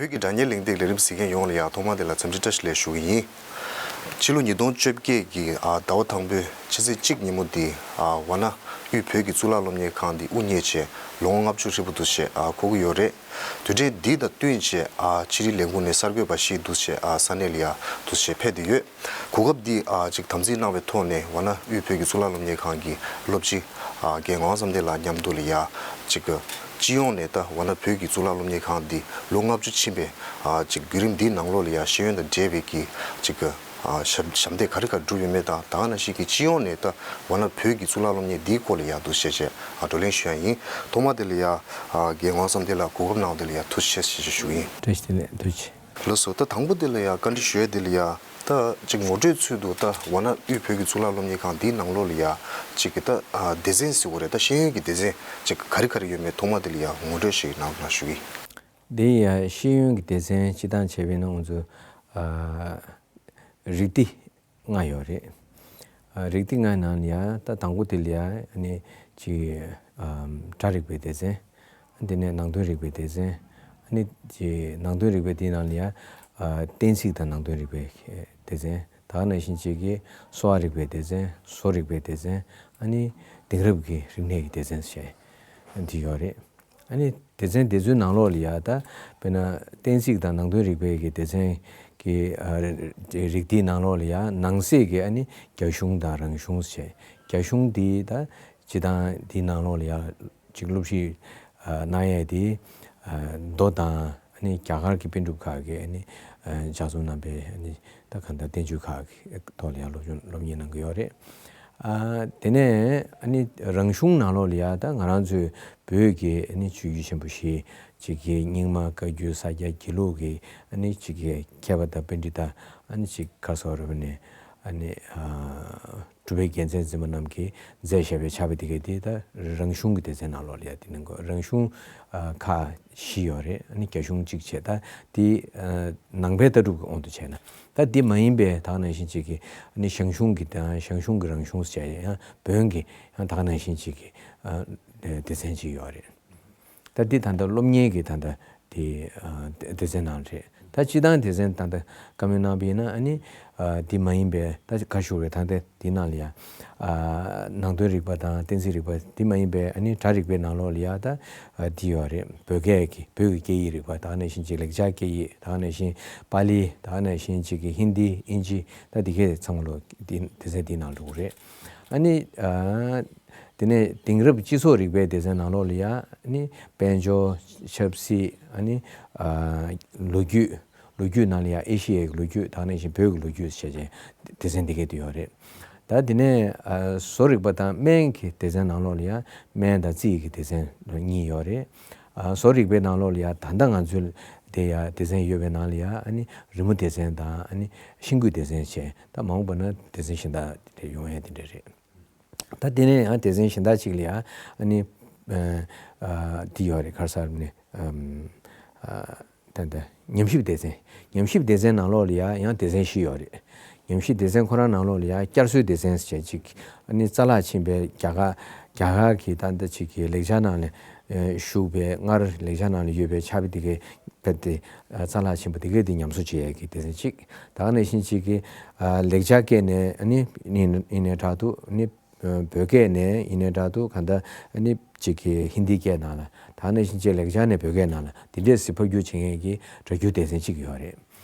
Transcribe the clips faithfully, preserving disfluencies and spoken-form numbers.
བོད་ཀྱི་དྲ་བརྙན་གླེང་སྟེགས་ལས་རིམ་གཟིགས་མཁན་ཡོངས་ལ་ཡང་ཐོག་མ་དེ་ལ་འཚམས་འདྲི་བཀྲ་ཤིས་བདེ་ལེགས་ཞུ་གི་ཡིན། ཕྱི་ལོ་ཉིས་སྟོང་བཅོ་བརྒྱད་ཀྱི་ཨ་ཟླ་བ་དང་པོའི་ཕྱི་ཚེས་གཅིག་ཉིན་མོ་འདི་ཨ་ཝ་ན་དབུས་བོད་ཀྱི་གཙུག་ལག་སློབ་གཉེར་ཁང་འདི་དབུ་བརྙེས་བྱས་ལོ་ངོ་ལྔ་བཅུ་ཧྲིལ་པོ་འདུག་བྱས་ཨ་འཁོར་གྱི་ཡོད་རེད། དུས་དྲན་འདི་དང་བསྟུན་བྱས་ཨ་ཕྱི་དྲིལ་ལས་ཁུངས་ནས་གསར་འགོད་པ་ཞིག་འདུག་བྱས་ཨ་ས་གནས་ལ་ཡང་འདུག་བྱས་ཕེབས་བསྡད་ཡོད། གོ་སྐབས་འདི་ཨ་ཅིག་དམ་འཛིན་གནང་བའི་ཐོག་ནས་ཝ་ན་དབུས་བོད་ཀྱི་གཙུག་ལག་སློབ་གཉེར་ཁང་གི་སློབ་སྤྱི་ཨ་རྒན་ངག་དབང་བསམ་གཏན་ལགས་མཉམ་དུ་ལ་ཡ་ཅིག་སྤྱི་ཡོངས་ནས་ད་ཝ་ན་བོད་ཀྱི་གཙུག་ལག་སློབ་གཉེར་ཁང་འདི་ལོ་ལྔ་བཅུ་ཕྱིན་པའི་ཨ་ཅིག་བརྒྱུད་རིམ་འདིའི་ནང་ལོགས་ལ་ཡ་ཤེས་ཡོན་དང་འབྲེལ་བའི་གི་ཅིག་ཨ་ཞབས་ཞབས་འདེགས་ག་རེ་ག་རེ་བསྒྲུབས་ཡོད་མེད་དང་ད་ག་ནང་བཞིན་གྱི་སྤྱི་ཡོངས་ནས་ད་ཝ་ན་བོད་ཀྱི་གཙུག་ལག་སློབ་གཉེར་འདིའི་སྐོར་ལ་ཡ་འདུག་བཤད་བྱས་ཨ་བགྲོ་གླེང་ཞུ་ཡ་ཡིན། ཐོག་མ་དེ་ལ་ཡ་ཨ་རྒན་ངག་དབང་བསམ་གཏན་ལགས་གོ་སྐབས་གནང་བ་དེ་ལ་ཡ་ཐུགས་རྗེ་ཆེ་ཞེས་ཞུ་གི་ཡིན། བཀྲ་ཤིས་བདེ་ལེགས། ཐུགས་རྗེ་ཆེ། ལགས་སོ། ད་དང་པོ་དེ་ལ་ཡ་བཀའ་འདྲི་ཞུ་ཡ་དེ་ལ་ཡ་ད་ཅིག་ངོ་སྤྲོད་ཚུལ་དུ་ད་ཝ་ན་དབུས་བོད་ཀྱི་གཙུག་ལག་སློབ་གཉེར་ཁང་འདིའི་ནང་ལོགས་ལ་ཡ་ཅིག་གི་ད་ཨ་སྡེ་ཚན་ཟེར་དགོས་རེད། ད་ཤེས་ཡོན་གྱི་སྡེ་ཚན་ཅིག་ག་རེ་ག་རེ་ཡོད་མེད་ཐོག་མ་དེ་ལ་ཡ་ངོ་སྤྲོད་ཞིག་གནང་རོགས་གནང་ཞུ་གི་ཡིན། དེ་ཡ་ཤེས་ཡོན་གྱི་སྡེ་ཚན་སྤྱི་བཏང་བྱས་པས་ན་ང་ཚོ་ཨ་རིགས་སྡེ་ལྔ་ཡོད་རེད། ཨ་རིགས་སྡེ་ལྔའི་ནང་ལ་ཡ་ད་དང་པོ་དེ་ལ་ཡ་ཨ་ནི་ཅིག་ཨམ་སྒྲ་རིག་པའི་སྡེ་ཚན། དེ་ནས་ནང་དོན་རིག་པའི་སྡེ་ཚན། ཨ་ནི་ཅིག་ནང་དོན་རིག་པའི་དེའི་ནང་ལ་ཡ་ཨ་གཏན་ཚིགས་དང་ནང་དོན་རིག་པའི་སྡེ་ཚན། ད་ག་ནང་བཞིན་ཅིག་གི་གསོ་བ་རིག་པའི་སྡེ་ཚན། བཟོ་རིག་པའི་སྡེ་ཚན། ཨ་ནི་དེང་རབས་ཀྱི་རིག་གནས་ཀྱི་སྡེ་ཚན་ཞེས་འདི་ཡོད་རེད། ཨ་ནི་སྡེ་ཚན་དེ་ཚོའི་ནང་ལོགས་ལ་ཡ་ད་དཔེར་ན་གཏན་ཚིགས་དང་ནང་དོན་རིག་པའི་གི་སྡེ་ཚན་གྱི་ཨ་རིགས་དེའི་ནང་ལོགས་ལ་ཡ་ནང་གསེས་ཀྱི་ཨ་ནི་རྒྱ་གཞུང་དང་རང་གཞུང་ཞེས། རྒྱ་གཞུང་འདི་ད་སྤྱི་བཏང་འདིའི་ནང་ལོགས་ལ་ཡ་ཅིག་སློབ་ཁྲིད་ཨ་གནང་ཡས་དེ་ཨ་མདོ་དང་ཨ་ནི་རྒྱ་གར་གྱི་པཎ་གྲུབ་ཁག་གི་ཨ་ནི་ཨ་ལྗགས་རྩོམ་རྣམ་པའི་ཨ་ནི་ད་གང་ལྟར་བསྟན་བཅོས་ཁག་གི་ཐོག་ལ་ཡང་སློབ་སྦྱོང་སློབ་གཉེར་གནང་གི་ཡོད་རེད། ཨ་དེ་ནས་ཨ་ནི་རང་གཞུང་ནང་ལོགས་ལ་ཡ་ད་ང་རང་ཚོའི་བོད་ཀྱི་ཨ་ནི་ཆོས་བརྒྱུད་ཆེན་པོ་བཞི་ཅིག་གི་རྙིང་མ་བཀའ་བརྒྱུད་ས་སྐྱ་དགེ་ལུགས་ཀྱི་ཨ་ནི་ཅིག་གི་མཁས་པ་དང་པཎྜི་ཏ་ཨ་ནི་ཅིག་ག་རེ་ཟེར་དགོས་རེད་པ་ནས་ཨ་ནི་ཨ་གྲུབ་པའི་རྒྱལ་མཚན་འཛིན་པ་རྣམས་ཀྱིས་མཛད་བཞག་པའི་ཕྱག་དཔེ་དེ་གའི་དེ་ད་རང་གཞུང་གི་སྡེ་ཚན་ནང་ལོགས་ལ་ཡ་དེ་གནང་དགོས། རང་གཞུང་ཨ་ཁག་བཞི་ཡོད་རེད། ཨ་ནི་རྒྱ་གཞུང་གཅིག་བྱས། ད་དེ་ཨ་ནང་པའི་ལྟ་གྲུབ་ཀྱི་དབང་དུ་བྱས་ན། ད་དེ་མ་ཡིན་པའི་ད་ག་ནང་བཞིན་ཅིག་གི་ཨ་ནི་ཞང་ཞུང་གི་དང་ཞང་ཞུང་གི་རང་གཞུང་ཟེར་ཡང་བོན་གྱི་ཡང་ད་ག་ནང་བཞིན་ཅིག་གི་ཨ་སྡེ་ཚན་ཅིག་ཡོད་རེད། ད་འདི་ད་ལྟ་སློབ་གཉེར་གྱི་ད་ལྟ་དེ་ཨ་སྡེ་ཚན་ནང་རེད། ད་སྤྱི་བཏང་སྡེ་ཚན་ད་ལྟ་བཀའ་མོལ་གནང་བ་ཡིན་ན་ཨ་ནི་ཨ་འདི་མ་ཡིན་པའི་ད་ག་ཞུ་རེད། ད་ལྟ་འདི་ནང་ལ་ཡང་ཨ་ནང་དོན་རིག་པ་དང་གཏན་ཚིགས་རིག་པ་འདི་མ་ཡིན་པའི་ཨ་ནི་སྒྲ་རིག་པའི་ནང་ལོགས་ལ་ཡང་ད་ཨ་འདི་ཡོད་རེད། བོད་སྐད་ཀྱི་བོད་ཀྱི་སྐད་ཡིག་རིག་པ་ད་ག་ནང་བཞིན་ཅིག་ལེགས་སྦྱར་སྐད་ཡིག་ད་ག་ནང་བཞིན་པཱ་ལི་ད་ག་ནང་བཞིན་ཅིག་གི་ཧིན་དི་ཨིན་ཇི་ད་འདི་གའི་ཚང་མ་ལོ་འདི་སྡེ་ཚན་འདི་ནང་འགྲོ་གི་རེད། ཨ་ནི་ཨ། དེ་ནས་དེང་རབས་སྤྱི་ཚོགས་རིག་པའི་སྡེ་ཚན་ནང་ལོགས་ལ་ཡ་ཨ་ནི་དཔལ་འབྱོར། ཆབ་སྲིད། ཨ་ནི་ཨ་ལོ་རྒྱུས། ལོ་རྒྱུས་ནང་ལ་ཡ་ཨེ་ཤི་ཡའི་ལོ་རྒྱུས་ད་ག་ནང་བཞིན་བོད་ཀྱི་ལོ་རྒྱུས་བྱས་བྱས་སྡེ་ཚན་དེ་གའི་དེ་ཡོད་རེད། ད་དེ་ནས་ཨ་བཟོ་རིག་པ་དང་སྨན་གྱི་སྡེ་ཚན་ནང་ལོགས་ལ་ཡ་སྨན་དང་རྩིས་ཀྱི་སྡེ་ཚན་གཉིས་ཡོད་རེད། ཨ་བཟོ་རིག་པའི་ནང་ལོགས་ལ་ཡ་ད་ལྟ་ང་ཚོའི་དེ་ཡ་སྡེ་ཚན་ཡོད་པའི་ནང་ལ་ཡ་ཨ་ནི་རི་མོ་སྡེ་ཚན་དང་ཨ་ནི་ཤིང་བརྐོས་སྡེ་ཚན་བྱས། ད་མ་འོངས་པ་ན་སྡེ་ཚན་གཞན་དག་དེ་ཡོང་ཡ་དེ་འདྲ་རེད། ད་དེ་ནས་ཡང་སྡེ་ཚན་གཞན་དག་ཅིག་ལ་ཡང་ཨ་ནི་ཨ་ཨ་འདི་ཡོད་རེད། ག་རེ་ཟེར་ནས་ཨམ་ཨ་ད་ད་ཉམས་ཞིབ་སྡེ་ཚན། ཉམས་ཞིབ་སྡེ་ཚན་ནང་ལོགས་ལ་ཡང་ཡང་སྡེ་ཚན་བཞི་ཡོད་རེད། ཉམས་ཞིབ་སྡེ་ཚན་ཁོ་རང་ནང་ལོགས་ལ་ཡང་བསྐྱར་གསོའི་སྡེ་ཚན་ཟེར་ཅིག་ཨ་ནི་རྩ་བརླག་ཕྱིན་པའི་རྒྱ་གར་རྒྱ་གར་གྱི་ད་ལྟ་ཅིག་གི་ལེགས་སྦྱར་ནང་ལ་ཨ་བཞུགས་པའི་སྔར་ལེགས་སྦྱར་ནང་ལ་ཡོད་པའི་ཕྱག་དཔེ་དེ་གའི་ད་དེ་ཨ་རྩ་བརླག་ཕྱིན་པ་དེ་གའི་དེ་ཉམས་གསོ་བྱེད་ཡས་ཀྱི་སྡེ་ཚན་གཅིག་ད་ག་ནང་བཞིན་གཅིག་གི་ཨ་ལེགས་སྦྱར་སྐད་ནས་ཨ་ནི་ཡིན་ཡིན་ནའི་དྲག་ཏུ་ཨ་ནི་ཨ་བོད་སྐད་ནས་ཡིན་ནའི་དྲག་ཏུ་གང་ལྟར་ཨ་ནི་གཅིག་གི་ཧིན་དི་སྐད་ནང་ལ་ད་ག་ནང་བཞིན་གཅིག་ལེགས་སྦྱར་ནས་བོད་སྐད་ནང་ལ་དེ་འདྲས་སེ་ཕབ་བསྒྱུར་བྱེད་མཁན་གྱི་སྒྲ་སྒྱུར་སྡེ་ཚན་གཅིག་ཡོད་རེད།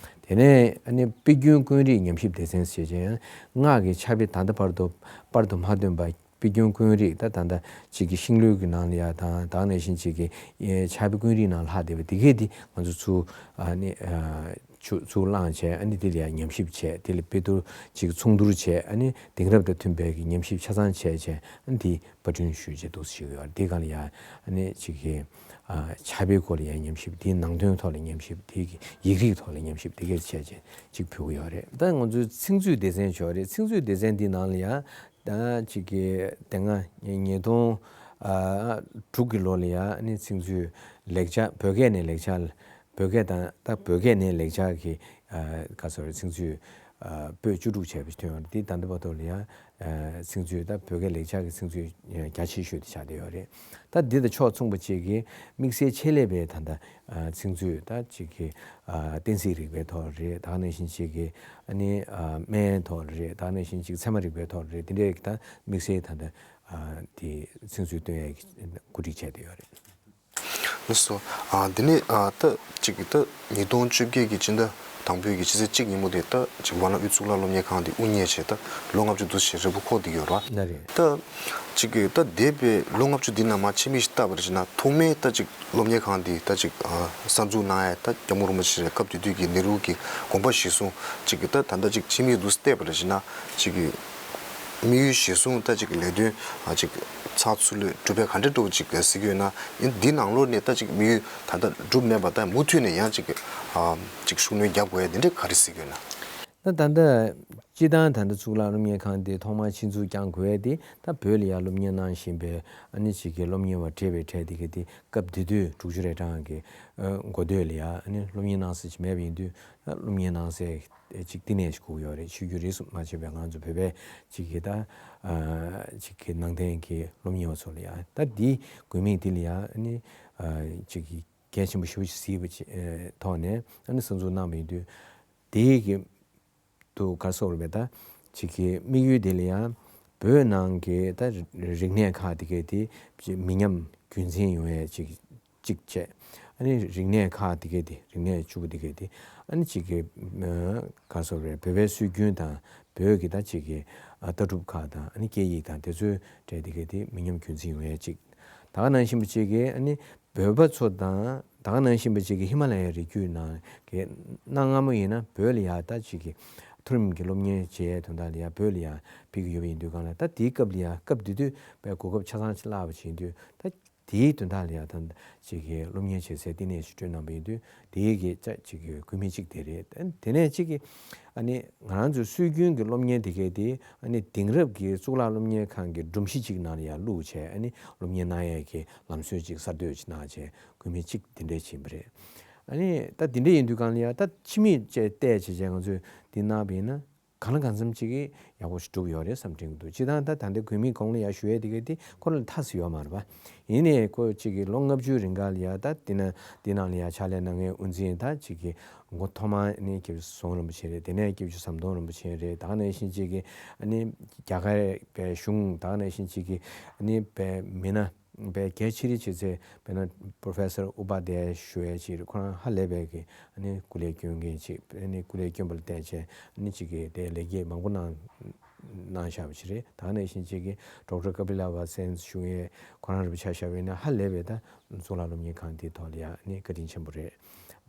དེ་ནས་ཨ་ནི་དཔེ་རྒྱུན་ཀུན་རིག་ཉམས་ཞིབ་སྡེ་ཚན་ཟེར་བྱས་ཡང་སྔགས་ཀྱི་ཕྱག་དཔེ་ད་ལྟ་བར་དུ་པར་དུ་མ་ཐོན་པ། དཔེ་རྒྱུན་ཀུན་རིག་ད་ད་ལྟ་གཅིག་གི་ཤིང་ལོའི་གི་ནང་ལ་ཡ་དང་ད་ག་ནང་བཞིན་གཅིག་གི་ཨེ་ཕྱག་དཔེ་ཀུན་རིག་ནང་ལྷག་བསྡད་པ་དེ་གས་དེ་ང་ཚོ་ཚུར་ཨ་ནི་ཨ་ཚུར་ཚུར་བླངས་བྱས་ཨ་ནི་དེ་ལ་ཡ་ཉམས་ཞིབ་བྱས། དེ་ལ་དཔེ་བསྡུར་གཅིག་མཚུངས་བསྡུར་བྱས་ཨ་ནི་དེང་རབས་དང་མཐུན་པའི་གི་ཉམས་ཞིབ་ཆ་ཚང་བྱས་བྱས་ཨ་ནི་དེ་པར་སྐྲུན་ཞུས་བྱས་འདུག་ཞུས་ཡོད། དེ་ག་ལ་ཡ་ཨ་ནི་གཅིག་གི་ཨ་ཕྱག་དཔེའི་སྐོར་ལ་ཡ་ཉམས་ཞིབ། དེའི་ནང་དོན་ཐོག་ལ་ཉམས་ཞིབ། དེའི་གི་ཡིག་རིགས་ཐོག་ལ་ཉམས་ཞིབ་དེ་གས་བྱས་བྱས་གཅིག་ཕུལ་གི་ཡོད་རེད། ད་ང་ཚོའི་ཚིག་མཛོད་སྡེ་ཚན་ཡོད་རེད། ཚིག་མཛོད་སྡེ་ཚན་འདི་ནང་ལ་ཡ། ད་ཅིག་གི་དེ་སྔ་ཉིས་སྟོང་ཨ་དྲུག་གི་ལོ་ལ་ཡ་ཨ་ནི་ཚིག་མཛོད་ལེགས་སྦྱར་བོད་སྐད་ནས་ལེགས་སྦྱར། བོད་སྐད་དང་ད་བོད་སྐད་ནས་ལེགས་སྦྱར་གྱི་ཨ་ག་ཟེར་ཚིག་མཛོད་ཨ་པོད་བཅུ་དྲུག་བྱས་པ་ཞིག་ཐོན་ཡོང་། དེ་ད་ལྟ་བར་དུ་ལ་ཡ་ ཚིག་མཛོད། ད་བོད་སྐད་ལེགས་སྦྱར་གྱི་ཚིག་མཛོད་རྒྱ་ཆེ་ཤོས་དེ་ཆགས་བསྡད་ཡོད་རེད། ད་འདི་དང་ཕྱོགས་མཚུངས་པ་བཅས་ཀྱི་དམིགས་བསལ་ཆེད་ལས་པའི་ད་ལྟ་ཚིག་མཛོད། ད་ཅིག་གི་བསྟན་སྲིད་རིག་པའི་ཐོག་རེད། ད་ག་ནང་བཞིན་ཅིག་གི་ཨ་ནི་སྨན་ཐོག་རེད། ད་ག་ནང་བཞིན་ཅིག་ཚད་མ་རིག་པའི་ཐོག་རེད། དེ་འདྲའི་ད་དམིགས་བསལ་ད་ལྟ་དེ་ཚིག་མཛོད་བཏོན་ཡས་གོ་སྒྲིག་བྱས་བསྡད་ཡོད་རེད། ལགས་སོ། ཨ་དེ་ནས་ཨ་ད་ཅིག་ད་ཉིས་སྟོང་བཅོ་བརྒྱད་ཀྱི་སྤྱི་ཟླ་དང་པོའི་གི་ཕྱི་ཚེས་གཅིག་ཉིན་མོ་དེ་ད་ཅིག་ཝཱ་ཎ་དབུས་གཙུག་ལག་སློབ་གཉེར་ཁང་དེ་དབུ་བརྙེས་བྱས་ད་ལོ་ལྔ་བཅུ་འདུ་བྱས་རིལ་བུ་འཁོར་བསྡད་ཡོད་རེད་བ། ལགས་རེད། ད་ཅིག་གི་ད་འདས་པའི་ལོ་ལྔ་བཅུ་འདི་ནང་མ་ཕྱི་མིག་ཞིག་བལྟས་པ་རེད་བྱས་ན་ཐོག་མའི་ད་ཅིག་སློབ་གཉེར་ཁང་དེ་ད་ཅིག་ཨ་གསར་འཛུགས་གནང་ཡས་ད་སྐྱབས་མགོན་རིན་པོ་ཆེ་རེད། སྐབས་དེ་དུས་ཀྱི་ནེ་རུ་གི་དགོངས་པ་གཞིར་བཟུང་ཅིག་གི་ད་ད་ལྟ་ཅིག་ཕྱི་མིག་འདུག་བལྟས་པ་རེད་བྱས་ན་ཅིག་གི་དམིགས་ཡུལ་གཞིར་བཟུང་ད་ཅིག་ལས་དོན་ཨ་ཅིག་ཚགས་ཚུད་ལོས་གྲུབ་པའི་ག་འདྲ་འགྲོ་ཅིག་ཟེར་གྱི་ཡོད་ན། ཡིན་འདི་ནང་ལོགས་ནས་ད་ཅིག་དམིགས་ཡུལ་ད་ལྟ་གྲུབ་མེད་པ་ད་མུ་མཐུད་ནས་ཡང་ཅིག་ཨ་ཅིག་ཤུགས་སྣོན་རྒྱག་དགོས་ཡ་འདི་འདྲ་ག་རེ་ཟེར་གྱི་ཡོད་ན། ད་ད་ལྟ་སྤྱི་བཏང་ད་ལྟ་གཙུག་ལག་སློབ་གཉེར་ཁང་འདི་ཐོག་མར་ཆེད་འཛུགས་བསྐྱངས་དགོས་ཡ་དེ་ད་བོད་ལ་ཡ་སློབ་གཉེར་གནང་བཞིན་པའི་ཨ་ནི་ཅིག་གི་སློབ་གཉེར་བ་བགྲེས་པའི་གྲས་དེ་ག་དེ་སྐབས་དེ་དུས་དྲུག་ཅུ་རེ་གྲངས་ཀྱི་ཨ་འགོ་སྟོད་ལ་ཡ་ཨ་ནི་སློབ་གཉེར་གནང་ས་ཅིག་མེད་པ་ཡིན་དུས་ཨ་སློབ་གཉེར་གནང་སའི་ཅིག་བསྟི་གནས་ཤིག་དགོས་ཀྱི་ཡོད་རེད། ཆོས་བརྒྱུད་རིས་སུ་མ་ཆད་པའི་ང་ཚོ་བོད་པའི་ཅིག་གི་ད་ཨ་ཅིག་གི་ནང་བསྟན་གྱི་སློབ་གཉེར་བ་ཚོ་ལ་ཡ་ད་འདི་དགོས་དམིགས་འདི་ལ་ཡ་ཨ་ནི་ཨ་ཅིག་གི་གལ་ཆེན་པོ་ཞེ་པོ་ཅིག་གཟིགས་པ་ཅིག་ཨ་ཐོག་ནས་ཨ་ནི་གསར་འཛུགས་གནང་བ་ཡིན་དུས་དེའི་གི་དུ་ག་སོགས་རེད་པས། ད་ཅིག་གི་དམིགས་ཡུལ་དེ་ལ་ཡང་བོད་ནང་གི་ད་རིག་གནས་ཁག་དེ་གའི་དེ་མི་ཉམས་རྒྱུན་འཛིན་ཡོང་ཡས་ཅིག་གཅིག་བྱས། ཨ་ནི་རིག་གནས་ཁག་དེ་གའི་དེ་རིག་གནས་བཅུ་པོ་དེ་གའི་དེ་ཨ་ནི་ཅིག་གི་ག་སོགས་རེད། བོད་པའི་སྲོལ་རྒྱུན་དང་བོད་ཀྱི་ད་ཅིག་གི་ལྟ་གྲུབ་ཁག་དང་ཨ་ནི་སྐད་ཡིག་དང་དེ་ཚོའི་གྲས་དེ་གའི་དེ་མི་ཉམས་རྒྱུན་འཛིན་ཡོང་ཡས་ཅིག་ད་ག་ནང་བཞིན་པ་ཅིག་གི་ཨ་ནི་བོད་པ་ཚོ་དང་ད་ག་ནང་བཞིན་པ་ཅིག་གི་ཧི་མ་ལ་ཡའི་རི་རྒྱུད་ནང་གི་གནའ་སྔ་མོ་ཡིན་ན་བོད་ལ་ཡ་ད་ཅིག་གི་མཐོ་རིམ་གྱི་སློབ་གཉེར་བྱེད་ཡའི་དོན་དག་ལ་ཡ་བོད་ལ་ཡ་ཕེབས་ཀྱི་ཡོད་པ་ཡིན་དུས་གང་ལ་ད་དེའི་སྐབས་ལ་ཡ་སྐབས་དེ་དུས་པའི་གོ་སྐབས་ཆ་ཚང་ཅིག་བརླག་པ་ཅིག་ཡིན་དུས་ད་དེའི་དོན་དག་ལ་ཡ་ད་ཅིག་གི་སློབ་གཉེར་བྱེད་སའི་བསྟི་གནས་ཤིག་སྤྲོད་གནང་པ་ཡིན་དུས་དེའི་གི་ཅིག་གི་དགོས་དམིགས་གཅིག་དེ་རེད། དེ་ནས་ཅིག་གི་ཨ་ནི་ང་རང་ཚོའི་སྲོལ་རྒྱུན་གྱི་སློབ་གཉེར་དེ་གའི་དེ་ཨ་ནི་དེང་རབས་ཀྱི་གཙུག་ལག་སློབ་གཉེར་ཁང་གི་སྒྲོམ་གཞི་གཅིག་ནང་ལ་ཡ་བླུགས་བྱས་ཨ་ནི་སློབ་གཉེར་གནང་ཡས་ཀྱི་ལམ་སྲོལ་ཅིག་གསར་གཏོད་ཅིག་གནང་བྱས་དགོས་དམིགས་གཅིག་དེ་འདྲས་ཕྱིན་པ་རེད། ཨ་ནི་ད་དེ་འདྲས་ཡིན་དུས་གང་ལ་ཡ་ད་ཕྱི་མིག་ཅིག་བལྟས་བྱས་བྱས་ང་ཚོས་འདི་གནང་བ་ཡིན་ན་གང་ལ་གང་འཚམ་ཅིག་གིས་ཡག་པོ་ཞིག་གྲུབ་ཡོད་རེད་བསམ་དྲན་གྱི་འདུག་སྤྱིར་བཏང་ད་ད་ལྟའི་དགོས་དམིགས་གོང་ལ་ཡ་ཞུ་ཡས་དེ་ག་དེ་ཁོ་རང་ལ་ཐག་ཟིག་ཡོད་མ་རེད་པ། ཡིན་ནའི་ཁོ་ཅིག་གིས་ལོ་ལྔ་བཅུའི་རིང་ག་ལ་ཡ་ད་འདི་ན་འདི་ནང་ལ་ཡ་ཕྱག་ལས་གནང་མཁན་དབུ་འཛིན་ད་ཅིག་གིས་མགོ་ཐོག་མ་ནི་སྐྱབས་རྗེ་ཟམ་གདོང་རིན་པོ་ཆེ་རེད། དེ་ནས་སྐྱབས་རྗེ་ཟམ་གདོང་རིན་པོ་ཆེ་རེད། ད་ག་ནང་བཞིན་ཅིག་གིས་ཨ་ནི་རྒྱ་གར་པའི་གཞུང་ད་ག་ནང་བཞིན་ཅིག་གིས་ཨ་ནི་པའི་མི་སྣ་པའི་གལ་ཆེ་རིགས་བྱེད་ཚེ་དཔེར་ན་པོ་རོ་ཕེ་སར་ཨུ་པ་དེ་ཞུ་ཡས་ཅིག་རེད། ཁོ་རང་ཧ་ལས་པའི་གི་ཨ་ནི་སྐུ་ལས་སྐྱོན་མཁན་ཅིག་ཨ་ནི་སྐུ་ལས་སྐྱོན་པ་ལ་བལྟས་བྱས་ཨ་ནི་ཅིག་གིས་དེ་ལེགས་སྐྱེས་མང་པོ་གནང་གནང་བཞག་པ་ཅིག་རེད། ད་ག་ནང་བཞིན་ཅིག་གིས་ཌོག་ཊར་ཀ་པི་ལ་ཝ་སན་ཞུ་ཡས་ཁོ་རང་རིན་པོ་ཆེ་བཞག་པ་ཡིན་ན་ཧ་ལས་པའི་ད་གཙུག་ལག་སློབ་གཉེར་ཁང་དེའི་ཐོག་ལ་ཡ་ཨ་ནི་བཀའ་དྲིན་ཆེན་པོ་རེད།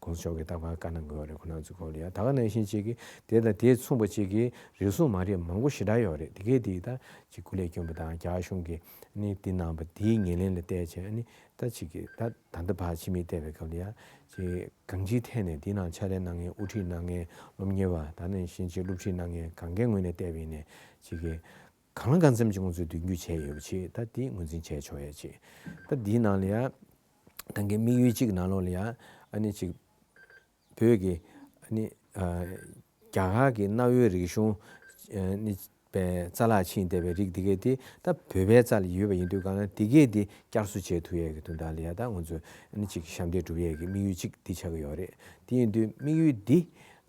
གོང་ས་མཆོག་གིས་རྟག་པར་བཀའ་གནང་གི་ཡོད་རེད། ཁོ་རང་ཚོའི་སྐོར་ལ་ཡ་ད་ག་ནང་བཞིན་ཅིག་གིས་དེ་དང་དེ་མཚུངས་པ་ཅིག་གིས་རེ་ཟུང་མ་རེད་མང་པོ་ཞེ་དྲག་ཡོད་རེད། དེ་གས་དེ་ད་ཅིག་སྐུ་ལས་བསྐྱོན་པ་དང་རྒྱ་གཞུང་གིས་ནི་འདི་གནང་པ་དེའི་ངོས་ལེན་ལ་བལྟས་བྱས་ནི་ད་ཅིག་གིས་ད་ད་ལྟ་བར་ཕྱི་མིག་བལྟས་པའི་སྐབས་ལ་ཡ་ཅིག་གང་ཅིའི་ཐད་ནས་འདི་ནང་ཕྱག་ལས་གནང་མཁན་དབུ་ཁྲིད་གནང་མཁན་སློབ་གཉེར་བ་ད་ནང་བཞིན་ཅིག་སློབ་ཁྲིད་གནང་མཁན་གང་གའི་ངོས་ནས་བལྟས་པ་ཡིན་ནའི་ཅིག་གིས་གང་ལ་གང་འཚམ་ཅིག་ཁོང་ཚོས་མདུན་སྐྱོད་བྱས་ཡོད་པ་ཅིག་ད་འདི་ངོས་འཛིན་བྱས་ཆོག་ཡ་ཅིག་ད་འདིའི་ནང་ལ་ཡ་ད་གའི་དམིགས་ཡུལ་གཅིག་ནང་ལོགས་ལ་ཡ་ཨ་ནི་ཅིག་བོད་ཀྱི་ཨ་ནི་ཨ་རྒྱ་གར་གྱི་གནའ་བོའི་རིག་གཞུང་ཨ་ནི་པའི་རྩ་ལག་ཕྱིན་བསྡད་པའི་རིགས་འདི་གས་དེ་ད་བོད་པའི་རྩ་ལ་ཡོད་པ་ཡིན་དུས་གང་ན་འདི་གས་དེ་བསྐྱར་གསོ་བྱེད་ཐུབ་ཡས་ཀྱི་དོན་དག་ལ་ཡ་ད་ང་ཚོས་ཨ་ནི་ཅིག་ཞབས་འདེགས་སྒྲུབ་ཡས་ཀྱི་དམིགས་ཡུལ་གཅིག་འདི་ཆགས་ཀྱི་ཡོད་རེད། དེ་ཡིན་དུས་དམིགས་ཡུལ་འདི་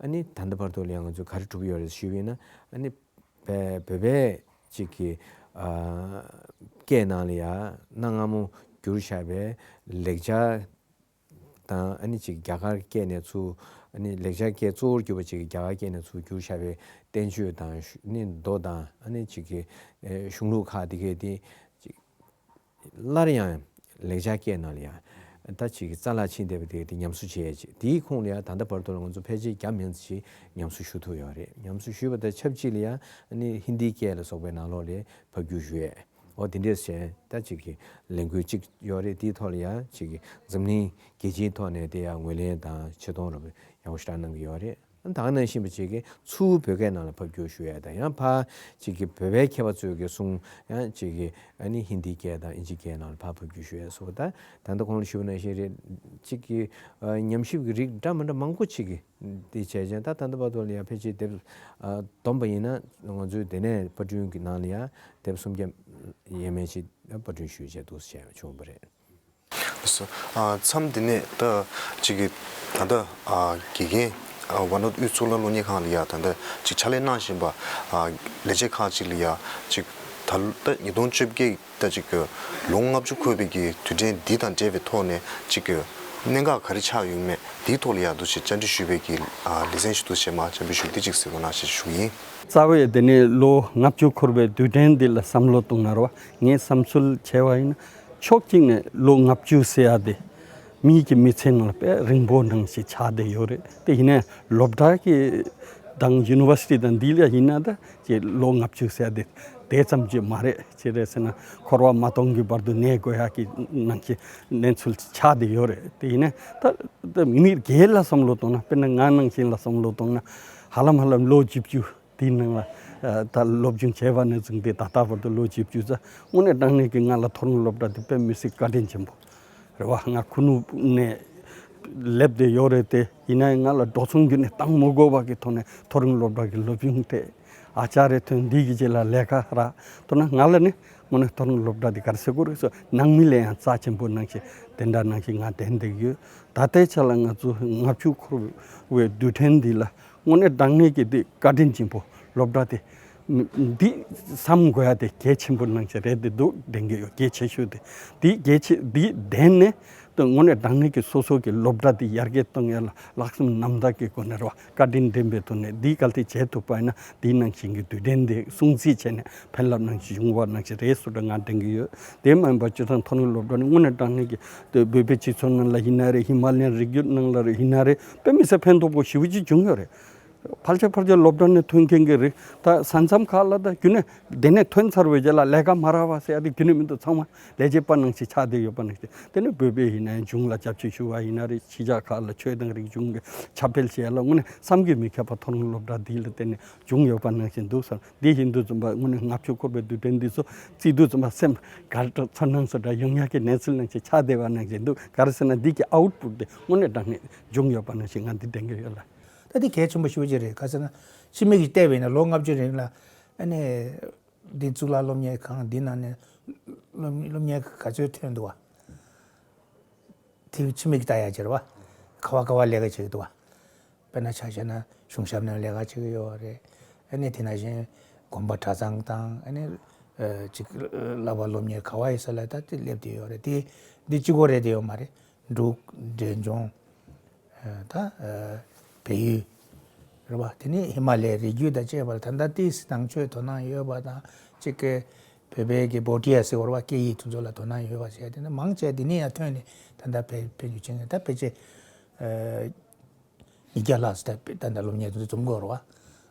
ཨ་ནི་ད་ལྟ་བར་དུ་ལ་ཡ་ང་ཚོས་ག་རེ་གྲུབ་ཡོད་རེད་ཞུས་པ་ཡིན་ན་ཨ་ནི་བོད་པའི་ཅིག་གི་ཨ་སྐད་ནང་ལ་ཡ་གནའ་སྔ་མོ་བསྒྱུར་བཞག་པའི་ལེགས་སྦྱར་དང་ཨ་ནི་ཅིག་རྒྱ་གར་སྐད་ནས་ཚུར་ཨ་ནི་ལེགས་སྦྱར་སྐད་གཙོ་བོར་གྱུར་པ་ཅིག་རྒྱ་གར་སྐད་ནས་ཚུར་བསྒྱུར་བཞག་པའི་བསྟན་བཅོས་དང་ཨ་ནི་མདོ་དང་ཨ་ནི་ཅིག་གི་ཨེ་གཞུང་ལུགས་ཁག་དེ་གས་དེ་ཅིག་སླར་ཡང་ལེགས་སྦྱར་སྐད་ནང་ལ་ཡང་ད་ཅིག་གི་རྩ་ལག་ཕྱིན་བསྡད་པ་དེ་གས་དེ་ཉམས་གསོ་བྱེད་ཡས་ཅིག་དེའི་ཁོངས་ལ་ཡང་ད་ལྟ་བར་དུ་ལ་ང་ཚོ་ཕལ་ཆེར་བརྒྱ་མིན་ཙམ་ཅིག་ཉམས་གསོ་ཞུ་ཐུབ་ཡོད་རེད། ཉམས་གསོ་ཞུས་པ་དང་ཆབས་ཅིག་ལ་ཡང་ཨ་ནི་ཧིན་དིའི་སྐད་ལ་སོགས་པའི་ནང་ལོགས་ལ་ཕབ་བསྒྱུར་ཞུ་ཡས། འོ་དེ་འདྲས་བྱས་ད་ཅིག་གི་ལས་འགུལ་ཅིག་ཡོད་རེད། དེའི་ཐོག་ལ་ཡང་ཅིག་གི་འཛམ་གླིང་རྒྱལ་སྤྱིའི་ཐོག་ནས་དེ་ཡང་ངོས་ལེན་དང་ཆེ་མཐོང་རབ་ཡག་པོ་ཞེ་དྲག་གནང་གི་ཡོད་རེད། ད་ག་ནང་བཞིན་པ་ཅིག་གིས་ཚུར་བོད་སྐད་ནང་ལ་ཕབ་བསྒྱུར་ཞུ་ཡ་དང་། ཡང་ཕར་ཅིག་གིས་བོད་པའི་མཁས་པ་ཚོས་ཀྱི་གསུང་ཡང་ཅིག་གིས་ཨ་ནི་ཧིན་དིའི་སྐད་དང་ཨིན་ཇིའི་སྐད་ནང་ལ་ཕར་ཕབ་བསྒྱུར་ཞུ་ཡ་སོགས། ད་ད་ལྟ་གོང་ལ་ཞུས་པ་ནང་བཞིན་རེད། ཅིག་གིས་ཨ་ཉམས་ཞིབ་ཀྱི་རིགས་འདྲ་མི་འདྲ་མང་པོ་ཅིག་གིས་འདི་བྱས་ཙང་། ད་ད་ལྟ་བར་དུ་ལ་ཡང་ཕལ་ཆེར་དེབ་ཨ་བསྡོམས་པ་ཡིན་ན་ང་ཚོའི་དེ་ནས་པར་སྐྲུན་གྱི་ནང་ལ་ཡང་དེབ་སུམ་བརྒྱ་ཡས་མས་ཅིག་པར་སྐྲུན་ཞུས་བྱས་འདུག་བྱས་བྱུང་བ་རེད། ལགས་སོ། ཨ་མཚམས་འདི་ནས་ད་ཅིག་གི་ད་ལྟ་ཨ་དགེ་རྒན་ཨ་ཝ་ནོ་དབུས་གཙུག་ལག་སློབ་གཉེར་ཁང་ལ་ཡ་ད་ལྟ་ཅིག་ཕྱག་ལས་གནང་བཞིན་པ་ཨ་ལས་བྱེད་ཁག་ཅིག་ལ་ཡ་ཅིག་ད་ལོ་ད་ཉིས་སྟོང་བཅོ་བརྒྱད་ད་ཅིག་གི་ལོ་ལྔ་བཅུ་འཁོར་བའི་གི་དུས་དྲན་འདི་དང་འབྲེལ་བའི་ཐོག་ནས་ཅིག་གི་གནད་འགག་ག་རེ་ཆགས་ཡོད་མེད་འདིའི་ཐོག་ལ་ཡ་འདུག་ཅིག་བཅར་འདྲི་ཞུས་པའི་གི་ཨ་ལེ་ཚན་ཞིག་འདུག་བྱས་མ་བཅར་འདྲི་ཞུ་འདི་ཅིག་གཟིགས་རོགས་གནང་ཞེས་ཞུ་གི་ཡིན། རྩ་བའི་དེ་ནས་ལོ་ལྔ་བཅུ་འཁོར་བའི་དུས་དྲན་འདི་ལ་བསམ་བློ་གཏོང་ན་རེད་བ། ངས་བསམ་ཚུལ་བྱས་པ་ཡིན་ན། ཕྱོགས་གཅིག་ནས་ལོ་ལྔ་བཅུ་ཟེར་ཡ་དེ་མིའི་གི་མི་ཚེ་ནང་ལ་དཔེ་རིང་པོ་ནང་བཞིན་ཆགས་བསྡད་ཡོད་རེད། དེ་ཡིན་ནའི་སློབ་གྲྭ་གི་དང་ཡུ་ནི་ཝར་སི་ཊི་དང་འདི་ལ་ཡིན་ན་ད་ཅིག་ལོ་ལྔ་བཅུ་ཟེར་ཡ་དེ་དེ་ཙམ་ཅིག་མ་རེད། ཅི་རེད་ཟེར་ན་འཁོར་བ་མ་སྟོངས་ཀྱི་བར་དུ་གནས་དགོས་ཡ་གི་ནང་བཞིན་གནས་ཚུལ་ཆགས་བསྡད་ཡོད་རེད། དེ་ཡིན་ནའི་ད་ད་མི་སྒེར་ལ་བསམ་བློ་གཏོང་ན། དཔེར་ན་ང་ནང་བཞིན་ལ་བསམ་བློ་གཏོང་ན། ཧ་ལམ་ཧ་ལམ་ལོ་བཅུ་བཅུ་དེའི་ནང་ལ་ཨ་ད་སློབ་སྦྱོང་བྱས་པ་ནས་བཟུང་སྟེ་ད་ལྟ་བར་དུ་ལོ་བཅུ་བཅུ་ཙམ་དངོས་གནས་དྲང་གནས་ཀྱི་ང་ལ་མཐོ་རིམ་སློབ་གྲྭ་དེ་དཔེ་མི་སྲིད་བཀའ་དྲིན་ཆེན་པོ་རེད་བ། ང་ཁུ་ནུ་ནས་སླེབས་བསྡད་ཡོད་རེད་དེ། ཡིན་ན་ཡང་ང་ལ་འགྲོ་སོང་ཁྱོན་ནས་བཏང་མ་དགོས་པ་གི་ཐོག་ནས་མཐོ་རིམ་སློབ་གྲྭ་གི་སློབ་སྦྱོང་དེ་ཨ་ཅར་རེ་ཐོན། འདི་གི་རྗེས་ལ་ལས་ཀ་རག་ཐུབ་ན། ང་ལ་ནི་དངོས་གནས་མཐོ་རིམ་སློབ་གྲྭ་འདི་ག་རེ་ཟེར་དགོས་རེད་ཟེར། ནང་མི་ལས་ཡང་རྩ་ཆེན་པོ་ནང་བཞིན་དེ་འདྲ་ནང་བཞིན་ང་དྲན་བསྡད་ཀྱི་ཡོད། ད་ལྟའི་ཆ་ལ་ང་ཚོ་ལྔ་བཅུ་འཁོར་བའི་དུས་དྲན་འདི་ལ་དངོས་གནས་དྲང་གནས་ཀྱི་འདི་བཀའ་དྲིན་ཆེན་པོ། སློབ་གྲྭ་དེ་འདི་བསམ་དགོས་ཡ་དེ་གལ་ཆེན་པོ་ནང་བཞིན་རེད་དེ་འདུག་དྲན་གྱི་ཡོད། གལ་ཆེ་ཤོས་དེ་འདི་གལ་ཆེ། འདི་ལྡན་ནས་དངོས་གནས་དྲང་གནས་ཀྱི་སོ་སོ་གི་སློབ་གྲྭ་འདི་ཡར་རྒྱས་གཏོང་ཡ་ལ་ལྷག་བསམ་རྣམ་དག་གི་སྒོ་ནས་རེད་བ། བཀའ་དྲིན་ལྡན་པའི་ཐོག་ནས་འདི་གལ་ཏེ་བྱེད་ཐུབ་པ་ཡིན་ན། འདི་ནང་བཞིན་གྱི་དུས་དྲན་འདི་སྲུང་བརྩི་བྱས་ནས་ཕན་རླབས་ནང་བཞིན་བྱུང་བ་ནང་བཞིན་རེད་ཟེར་ང་དྲན་གྱི་ཡོད། དེ་མ་ཡིན་པ་སྤྱིར་བཏང་མཐོ་རིམ་སློབ་གྲྭ་ནི་དངོས་གནས་དྲང་གནས་ཀྱི་བོད་པའི་སྤྱི་ཚོགས་ནང་ལ་ཡིན་ན་རེད། ཧི་མ་ལ་ཡན་རི་རྒྱུད་ནང་ལ་རེད་ཡིན་ན་རེད། དཔེ་མི་སྲིད་ཕན་ཐོགས་པོ་ཞེ་པོ་ཅིག་བྱུང་ཡོད་རེད། ཕལ་ཆེར་ཕལ་ཆེར་སློབ་གྲྭ་ནས་ཐོན་མཁན་གྱི་རིགས་ད་ས་མཚམས་ཁག་ལ་ད་རྒྱུན་ནས་དེ་ནས་ཐོན་ཚར་བའི་རྗེས་ལ་ལས་ཀ་མ་རག་པ་ཟེར་ཡ་དེ་རྒྱུན་ནས་མི་འདུག་ཚང་མ་ལས་བྱེད་པ་ནང་བཞིན་ཆགས་བསྡད་ཡོད་པ་ནང་བཞིན། དེ་ནས་བོད་པའི་ཡིན་ན་ཡང་གཞུང་ལ་ཞབས་ཕྱི་ཞུ་བ་ཡིན་ན་རེད། ཕྱི་རྒྱལ་ཁག་ལ་ཆོས་དང་རིག་གཞུང་གི་ཁྱབ་སྤེལ་བྱེད་ཡ་ལ་དངོས་གནས་བསམ་གྱིས་མི་ཁྱབ་པ་མཐོ་རིམ་སློབ་གྲྭ་འདི་ལ་བརྟེན་ནས་བྱུང་ཡོད་པ་ནང་བཞིན་འདུག་ཟེར། འདི་ཡིན་དུས་ཙམ་པ་དངོས་གནས་ལྔ་བཅུ་འཁོར་བའི་དུས་དྲན་འདི་ཚོ་བརྩི་དུས་ཙམ་པ་སེམས་དགའ་ཚོར་སྣང་སོགས་འདྲ་ཡོང་ཡག་གི་གནས་ཚུལ་ནང་བཞིན་ཆགས་བསྡད་པ་ནང་བཞིན་འདུག་ག་རེ་ཟེར་ན་འདི་གི་ཨའུ་ཊི་པུཊ་དེ་དངོས་གནས་དྲང་གནས་བྱུང་ཡོད་པ་ནང་བཞིན་ང་འདི་དྲན་གྱི་ཡོད་ལ། ད་འདི་གལ་ཆེན་པོ་ཞེ་པོ་ཅིག་རེད། ག་ཟེར་ན་ཕྱི་མིག་གིས་བལྟས་པ་ཡིན་ན་ལོ་ལྔ་བཅུ་རིང་ལ་ཨ་ནི་འདི་གཙུག་ལག་སློབ་གཉེར་ཁང་འདི་ནང་ནས་སློབ་སློབ་གཉེར་ག་ཚོད་ཐོན་འདུག་བ། དེ་ཕྱི་མིག་གིས་ལྟ་ཡག་ཅིག་རེད་བ། ག་བ་ག་བ་ལས་ཀ་བྱེད་ཀྱི་འདུག་བ། དཔེར་ན་ཆ་བཞག་ན་གཞུང་ཞབས་ནང་ལས་ཀ་བྱེད་ཀྱི་ཡོད་རེད། ཨ་ནི་དེ་ནང་བཞིན་དགོན་པ་གྲྭ་ཚང་དང་། ཨ་ནི་ཨ་ཅིག་བསླབ་པ་སློབ་གཉེར་ག་བ་ཡིན་ས་ལ་ད་དེ་སླེབས་བསྡད་ཡོད་རེད། དེ་འདི་གཅིག་པོ་རེད་དེ་ཡོད་མ་རེད། འབྲུག་འབྲས་ལྗོངས་ཨ་ད་ཨ་བལ་ཡུལ་རེད་བ། དེ་ནས་ཧི་མ་ལའི་རི་རྒྱུད་དང་བཅས་པ་ལ་ད་ལྟ་ཏོག་ཙམ་ནང་ཆོས་དོ་སྣང་ཡོད་པ་དང་། གཅིག་གི་བོད་པའི་གི་བྷོ་ཊི་ཡ་ཟེར་བ་རེད་བ། སྐད་ཡིག་དེ་ཚོ་ལ་དོ་སྣང་ཡོད་པ་བྱས། དེ་ནས་མང་ཆེ་འདི་ནས་ཡང་ཐོན་ནས་ད་ལྟ་ཕལ་ཕལ་ཆེར་ཕྱིན་ནས་ད་ཕལ་ཆེར་ཨ་ཉིས་བརྒྱ་ལྷག་ཙམ་ད་ད་ལྟ་སློབ་གཉེར་དེ་ཚོ་འཛོམས་དགོས་རེད་བ།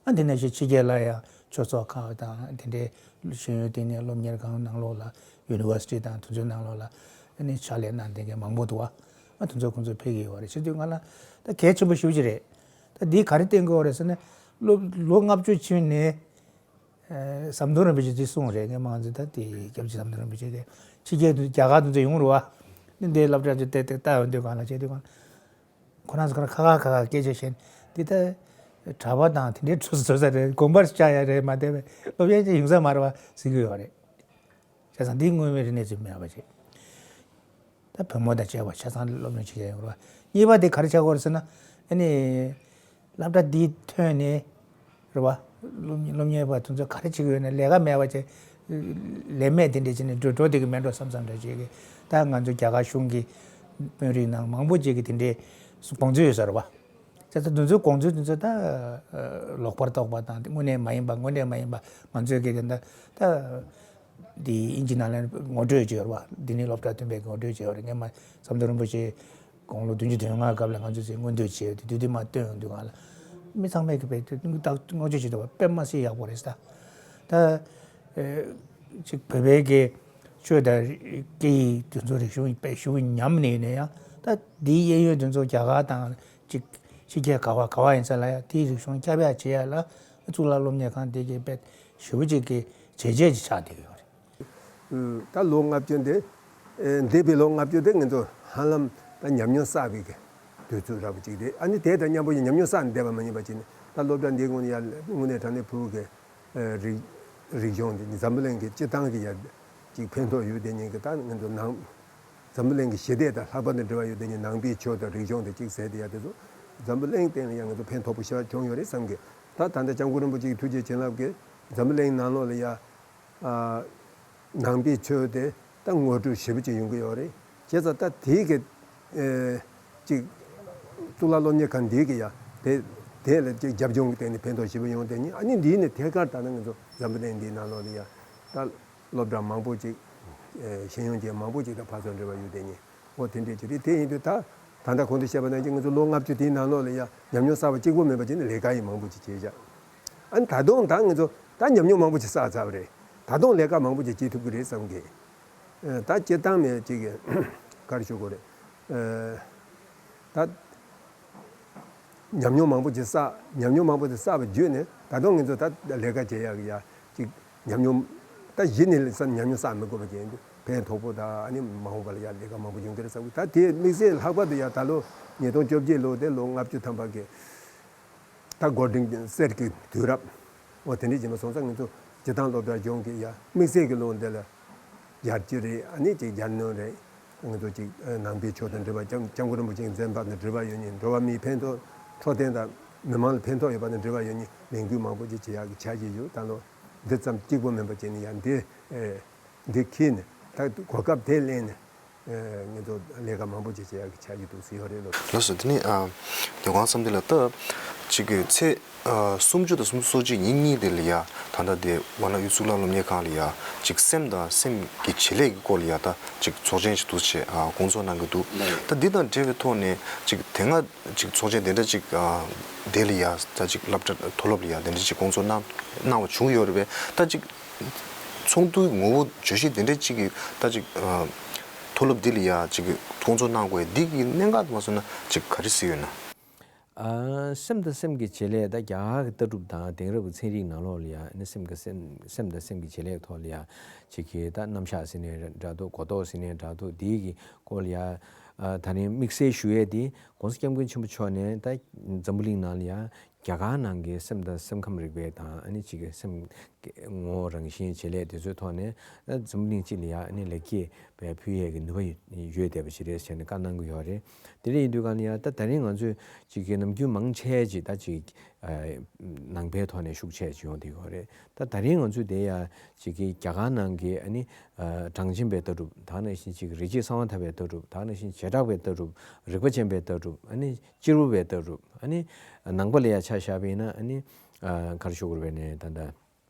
ཨ་དེ་ནང་བཞིན་ཕྱི་རྒྱལ་ལ་ཡང་ཆོས་ཚོགས་ཁག་དང་དེ་འདྲའི་ཤེས་ཡོན་ལྟེ་གནས་སློབ་གཉེར་ཁང་ནང་ལོགས་ལ་ཡུ་ནི་ཝར་སི་ཊི་དང་དེ་ཚོའི་ནང་ལོགས་ལ་ཨ་ནི་ཕྱག་ལས་གནང་བསྡད་མཁན་མང་པོ་འདུག་བ། ཨ་དེ་ཚོ་ཁོང་ཚོ་ཕེབས་ཀྱི་ཡོད་རེད། བྱེད་དུས་ང་ལ་ད་གལ་ཆེན་པོ་ཞེ་པོ་ཅིག་རེད། ད་འདིས་ག་རེ་བསྟན་གྱི་ཡོད་རེད་ཟེར་ན། ལོ་ལོ་ལྔ་བཅུ་ཕྱིན་ནས་ཨ་ཟམ་གདོང་རིན་པོ་ཆེས་འདི་གསུངས་རེད། ངས་མང་ཚོད་ད་དེ་སྐྱབས་རྗེ་ཟམ་གདོང་རིན་པོ་ཆེ་དེ་ཕྱི་རྒྱལ་དུ་རྒྱ་གར་དུ་ཚོ་ཡོང་རུ་བ། ནི་འདིའི་སློབ་གྲྭ་ཚོ་བལྟས་བལྟས་ལྟ་ཡོང་དུས་གང་ལ་བྱེད་དུས་གང་ལ། ཁོ་རང་ཚོ་ཁ་ཁ་ཁ་ཁ་སྐད་ཆ་བཤད་ནས་འདི་ལྟ་གྲྭ་པ་དང་དེ་འདྲའི་གྲོས་གྲོས་ས་རེད། དགོན་པར་བཅར་ཡ་རེད་མ་བསྡད་པའི་སློབ་གཉེར་ཅིག་ཡོང་ས་མ་རེད་བ་ཟེར་གྱི་ཡོད་རེད། བྱས་ཙང་འདི་དངོས་མེད་རིག་གནས་ཚུལ་མེད་པ་བྱེད། ད་བུ་མོ་དང་བཅས་པ་ཆ་ཚང་སློབ་སྦྱོང་བྱེད་ཀྱི་ཡོད་རེད་བ། གཉིས་པ་དེ་ག་རེ་ཆགས་ཀྱི་ཡོད་རེད་ཟེར་ན། ཨ་ནི་སློབ་གྲྭ་འདི་ཐོན་ནས་རེད་བ། སློབ་སློབ་གཉེར་པ་དེ་ཚོ་ག་རེ་བྱེད་ཀྱི་ཡོད་ན། ལས་ཀ་མེད་པ་བྱས། ལས་མེད་དེ་འདྲས་བྱས་ནས་འགྲོ་འགྲོ་བསྡད་ཀྱི་མེད་འགྲོ་བསམ་བསམ་འདྲ་བྱེད་ཀྱི། ད་ང་ཚོ་རྒྱ་གར་གཞུང་གི་དཔོན་རིགས་ནང་མང་པོ་ཅིག་གིས་དེ་འདྲས་དགོངས་ཚུལ་ཡོད་ས་རེད་བ། བྱས་ཙང་དེ་ཚོའི་དགོངས་ཚུལ་དེ་ཚོ་ད་ལོག་པར་རྟོག་པ་དང་། དངོས་གནས་མ་ཡིན་པ། དངོས་གནས་མ་ཡིན་པ། ང་ཚོས་ཀྱི་དེ་འདྲ་ད། འདི་དབྱིན་ཇི་ནང་ལ་ངོ་སྤྲོད་བྱས་ཡོད་རེད་བ། འདི་ནི་སློབ་གྲྭ་བདུན་པའི་ངོ་སྤྲོད་བྱས་ཡོད་རེད། སྔོན་མ་ཟམ་གདོང་རིན་པོ་ཆེ་དགུང་ལོ་བདུན་ཅུ་དོན་ལྔ་སྐབས་ལ་ང་ཚོས་མངོན་བསྟོད་བྱས་ཡོད་དེ། དུས་དུས་མ་བཏོན་ཡོང་དུས་གང་ལ་མི་ཚང་མས་ཀྱི་བས་དེ་ད་བསྔགས་བརྗོད་བྱེད་ཐུབ་པ་དཔེ་མ་སྲིད་ཡག་པོ་རེད་ཟེར། ད་ཨེ་ཅིག་བོད་པའི་གི་ཆོས་དང་སྐད་ཡིག་དེ་ཚོ་རིག་གཞུང་དཔེ་ཞེ་པོ་ཉམས་ནས་ཡིན་ན་ཡང་། ད་འདིའི་གཡས་གཡོན་དེ་ཚོ་རྒྱ་གར་དང་ཅིག་ ཕྱི་རྒྱལ་ག་བ་ག་བ་ཡིན་ས་ལ་ཡང་དེའི་རིག་གཞུང་ཁྱབ་ཡག་བྱེད་ཡག་ལ་གཙུག་ལག་སློབ་གཉེར་ཁང་དེ་གའི་དཔེ་ཞེ་པོ་ཅིག་གི་བྱས་རྗེས་ཅིག་ཆགས་བསྡད་ཡོད་རེད། ད་ལོ་ལྔ་བཅུ་འདི་འདས་པའི་ལོ་ལྔ་བཅུ་འདི་ང་ཚོ་ཧ་ལམ་ད་ཉམས་མྱོང་བསགས་པའི་གི་དུས་ཚོད་རབ་ཅིག་རེད། ཨ་ནི་དེ་དང་མཉམ་པོ་ཡང་ཉམས་མྱོང་བསགས་ནས་བསྡད་པ་མ་ཡིན་པ་བྱས་ནས་ད་སློབ་གྲྭ་འདིའི་ངོས་ནས་ཡར་དངོས་གནས་དྲང་གནས་ཕྲུ་གུ་གི་རིག་རིག་གཞུང་འདི་འཛམ་བུ་གླིང་གི་སྤྱི་བཏང་གི་ཡར་ཅིག་ཕན་ཐོགས་ཡོད་དེ་ཉིད་ཀྱི་ད་ང་ཚོ་ནང་འཛམ་བུ་གླིང་གི་ཞི་བདེ་དང་ལྷག་པར་དུ་འབྲེལ་བ་ཡོད་དེ་ཉིད་ནང་པའི་ཆོས་དང་རིག་གཞུང་དེ་གཅིག་ཟེར་དེ་ཡ་དེ་ཚོ་འཛམ་བུ་གླིང་སྟེང་ལ་ཡང་ང་ཚོ་ཕན་ཐོགས་པོ་ཞེ་དྲག་བྱུང་ཡོད་རེད་བསམ་གི། ད་ད་ལྟ་སྐྱབས་མགོན་རིན་པོ་ཆེའི་ཐུགས་རྗེ་བྱིན་རླབས་ཀྱིས་འཛམ་བུ་གླིང་ནང་ལོགས་ལ་ཡ་ནང་པའི་ཆོས་དེ་ད་ངོ་སྤྲོད་ཞེ་པོ་ཅིག་ཡོང་གི་ཡོད་རེད། བྱས་ཙང་ད་དེའི་གི་ཅིག་གཙུག་ལག་སློབ་གཉེར་ཁང་འདིའི་གི་ཡ་དེ་དེ་ལ་ཅིག་རྒྱབ་ལྗོངས་ཀྱི་སྟེང་ནས་ཕན་ཐོགས་ཞེ་པོ་ཡོང་དེ་ཉིད་ཨ་ནི་འདིའི་ནས་ཐད་ཀར་ད་ནི་ང་ཚོ་འཛམ་བུ་གླིང་འདིའི་ནང་ལོགས་ལ་ཡ་ད། སློབ་གྲྭ་མང་པོ་ཅིག་ཨེ་ཤེས་ཡོན་ཅན་མང་པོ་ཅིག་དང་ཕར་ཚུར་འབྲེལ་བ་ཡོད་དེ་ཉིད་འོ་དེ་འདྲས་ཅིག་རེད། དེ་ཡིན་དུས་ད་ད་ལྟ་གོང་དུ་བཤད་པ་ནང་བཞིན་ང་ཚོ་ལོ་ལྔ་བཅུ་དེའི་ནང་ལོགས་ལ་ཡང་ཉམས་མྱོང་བསགས་པ་གཅིག་པོ་མིན་པ་བྱས་ནས་ལས་ཀ་ཡང་མང་པོ་ཅིག་བྱས་བཞག་ཨ་ནི་ད་དུང་ད་ང་ཚོ་ད་ཉམས་མྱོང་མང་པོ་ཅིག་བསགས་ཚར་བ་རེད། ད་དུང་ལས་ཀ་མང་པོ་ཅིག་བྱེད་ཐུབ་ཀྱི་རེད་བསམ་གི། ཨེ་ད་སྤྱིར་བཏང་ནས་ཅིག་ག་རེ་ཞུ་དགོས་རེད། ཨེ་ད། ཉམས་མྱོང་མང་པོ་ཅིག་བསགས། ཉམས་མྱོང་མང་པོ་ཅིག་བསགས་པ་བརྒྱུད་ནས་ད་དུང་ང་ཚོ་ད་ལས་ཀ་བྱེད་ཡག་གི་ཡ་ཅིག་ཉམས་མྱོང་ད་གཞི་ནས་ལས་ས་ཉམས་མྱོང་བསགས་མི་དགོས་པ་བྱས་ནས་ཕན་ཐོགས་པོ་ད་ཨ་ནི་མ་འོངས་པ་ལ་ཡ་ལས་ཀ་མང་པོ་ཡོང་གི་རེད་བསམ་གི། ད་དེ་དམིགས་བསལ་ལྷག་པར་དུ་ཡ་ད་ལོ་ཉིས་སྟོང་བཅོ་བརྒྱད་ལོ་དེ་ལོ་ལྔ་བཅུ་ཐམ་པ་གི་ད་འགོ་འདྲེན་གསེར་གྱི་དུས་རབས། འོ་དེ་འདྲས་བྱས་ནས་སོང་ཙང་ང་ཚོ་སྤྱིར་བཏང་སློབ་གྲྭ་གཞུང་གི་ཡ་དམིགས་བསལ་གྱི་ལོ་འདི་ལ་ཡར་རྒྱས་རེད། ཨ་ནི་ཅིག་ཡར་སྣོན་རེད། ང་ཚོ་ཅིག་ནང་པའི་ཆོས་དང་འབྲེལ་བ་སྐྱབས་སྐྱབས་མགོན་རིན་པོ་ཆེའི་མཛད་པ་དང་འབྲེལ་བ་ཡོད་ནི་འགྲོ་བ་མིའི་ཕན་ཐོགས་འཕྲོད་བསྟེན་དང་མི་མང་ལ་ཕན་ཐོགས་ཡོད་པ་དང་འབྲེལ་བ་ཡོད་ནི་ལས་འགུལ་མང་པོ་ཅིག་བྱེད་ཡག་གི་འཆར་གཞི་ཡོད། ད་ལོ་འདི་ཙམ་གཅིག་པོ་མིན་པ་བྱས་ནས་ཡང་འདི་འདི་འཁྱེར་ནས་ད་གོ་སྐབས་དེ་ལེན་ནས། ཨེ་ང་ཚོ་ལས་ཀ་མང་པོ་ཅིག་བྱེད་ཡག་གི་འཆར་གཞི་འདུག་ཟེར་ཡོད་རེད་ལོ། ལགས་སོ། དེ་ནས་ཨ་ཉོ་ཁང་བསམ་འདི་ལ་ལྟ་ཅིག་གི་ཚེས་ཨ་སུམ་ཅུ་དང་སུམ་ཅུ་སོ་གཅིག་ཉིན་གཉིས་དེ་ལ་ཡ་ད་ལྟ་དེ་ཝཱ་ཎ་དབུས་གཙུག་ལག་སློབ་གཉེར་ཁང་ལ་ཡ་ཅིག་སེམས་དང་སེམས་ཀྱི་བྱེད་ལས་ཀྱི་སྐོར་ལ་ཡ་ད་ཅིག་ཚོགས་ཆེན་ཞིག་འདུག་བྱས་ཨ་སྐོང་ཚོགས་གནང་གི་འདུག་ད་འདི་དང་འབྲེལ་བའི་ཐོག་ནས་ཅིག་དེ་སྔ་ཅིག་ཚོགས་ཆེན་དེ་འདྲ་ཅིག་ཨ་དེ་ལ་ཡ་ད་ཅིག་སློབ་གྲྭ་མཐོ་སློབ་ལ་ཡ་དེ་འདྲ་ཅིག་སྐོང་ཚོགས་གནང་གནང་བ་བྱུང་ཡོད་རེད་པས། ད་ཅིག་ཚོགས་འདུའི་ངོ་བོ་བརྗོད་གཞི་དེ་འདྲ་གཅིག་གིས་ད་ཅིག་ཨ་མཐོ་སློབ་འདི་ལ་ཡ་གཅིག་གིས་སྐོང་ཚོགས་གནང་དགོས་འདི་གི་གནད་འགག་དེ་མ་སོང་ན་གཅིག་ག་རེ་ཟེར་ཡོད་ན། ཨ་སེམས་དང་སེམས་ཀྱི་བྱེད་ལས་ད་རྒྱ་གར་གྱི་ལྟ་གྲུབ་དང་དེང་རབས་ཀྱི་ཚན་རིག་ནང་ལོགས་ལ་ཡ་ནི་སེམས་ཀྱི་སེམས་སེམས་དང་སེམས་ཀྱི་བྱེད་ལས་ཐོག་ལ་ཡ་གཅིག་གིས་ད་རྣམ་གཞག་ཟེར་ནའི་འདྲ་འདུག་གོ་རྟོགས་ཟེར་ནའི་འདྲ་འདུག་འདི་གི་སྐོར་ལ་ཡ་ཨ་ད་རིང་དམིགས་བསལ་ཞུ་ཡས་འདི་༸གོང་ས་༸སྐྱབས་མགོན་ཆེན་པོ་མཆོག་ནས་ད་འཛམ་བུ་གླིང་ནང་ལ་ཡ་རྒྱ་གར་ནང་གི་སེམས་དང་སེམས་ཁམས་རིག་པའི་དང་ཨ་ནི་གཅིག་གི་སེམས་ཀྱི་ངོ་བོ་རང་བཞིན་བྱེད་ལས་དེ་ཚོའི་ཐོག་ནས་ཨ་འཛམ་བུ་གླིང་སྤྱི་ལ་ཡ་ཨ་ནི་ལེགས་སྐྱེས་སྤེལ་ཕུལ་ཡས་ཀྱི་ནུས་པ་ཡོད་ཡོད་བསྡད་པ་ཞིག་རེད་ཟེར་ནས་བཀའ་གནང་གི་ཡོད་རེད། དེ་འདྲ་ཡིན་དུས་གང་ལ་ཡ་ད་ད་རིང་ང་ཚོས་གཅིག་གི་ནམ་རྒྱུན་མང་ཆེ་ཅིག་ད་ཅིག་ཨ་ནང་པའི་ཐོག་ནས་ཤུགས་ཆེ་ཅིག་ཡོང་བསྡད་ཡོད་རེད། ད་ད་རིང་ང་ཚོས་དེ་ཡ་གཅིག་གི་རྒྱ་གར་ནང་གི་ཨ་ནི་ཨ་གྲངས་ཅན་པའི་ལྟ་གྲུབ་ད་ནང་བཞིན་གཅིག་རིགས་གཅིག་གསང་བ་ཐར་པའི་ལྟ་གྲུབ་ད་ནང་བཞིན་བྱེ་བྲག་པའི་ལྟ་གྲུབ་རིགས་པ་ཅན་པའི་ལྟ་གྲུབ་ཨ་ནི་སྤྱི་རུ་བའི་ལྟ་གྲུབ་ཨ་ནི་ནང་པ་ལ་ཡ་ཆ་བཞག་པ་ཡིན་ན་ཨ་ནི་ཨ་ག་རེ་ཞུ་དགོས་རེད་པས་ནས་ད་ལྟ་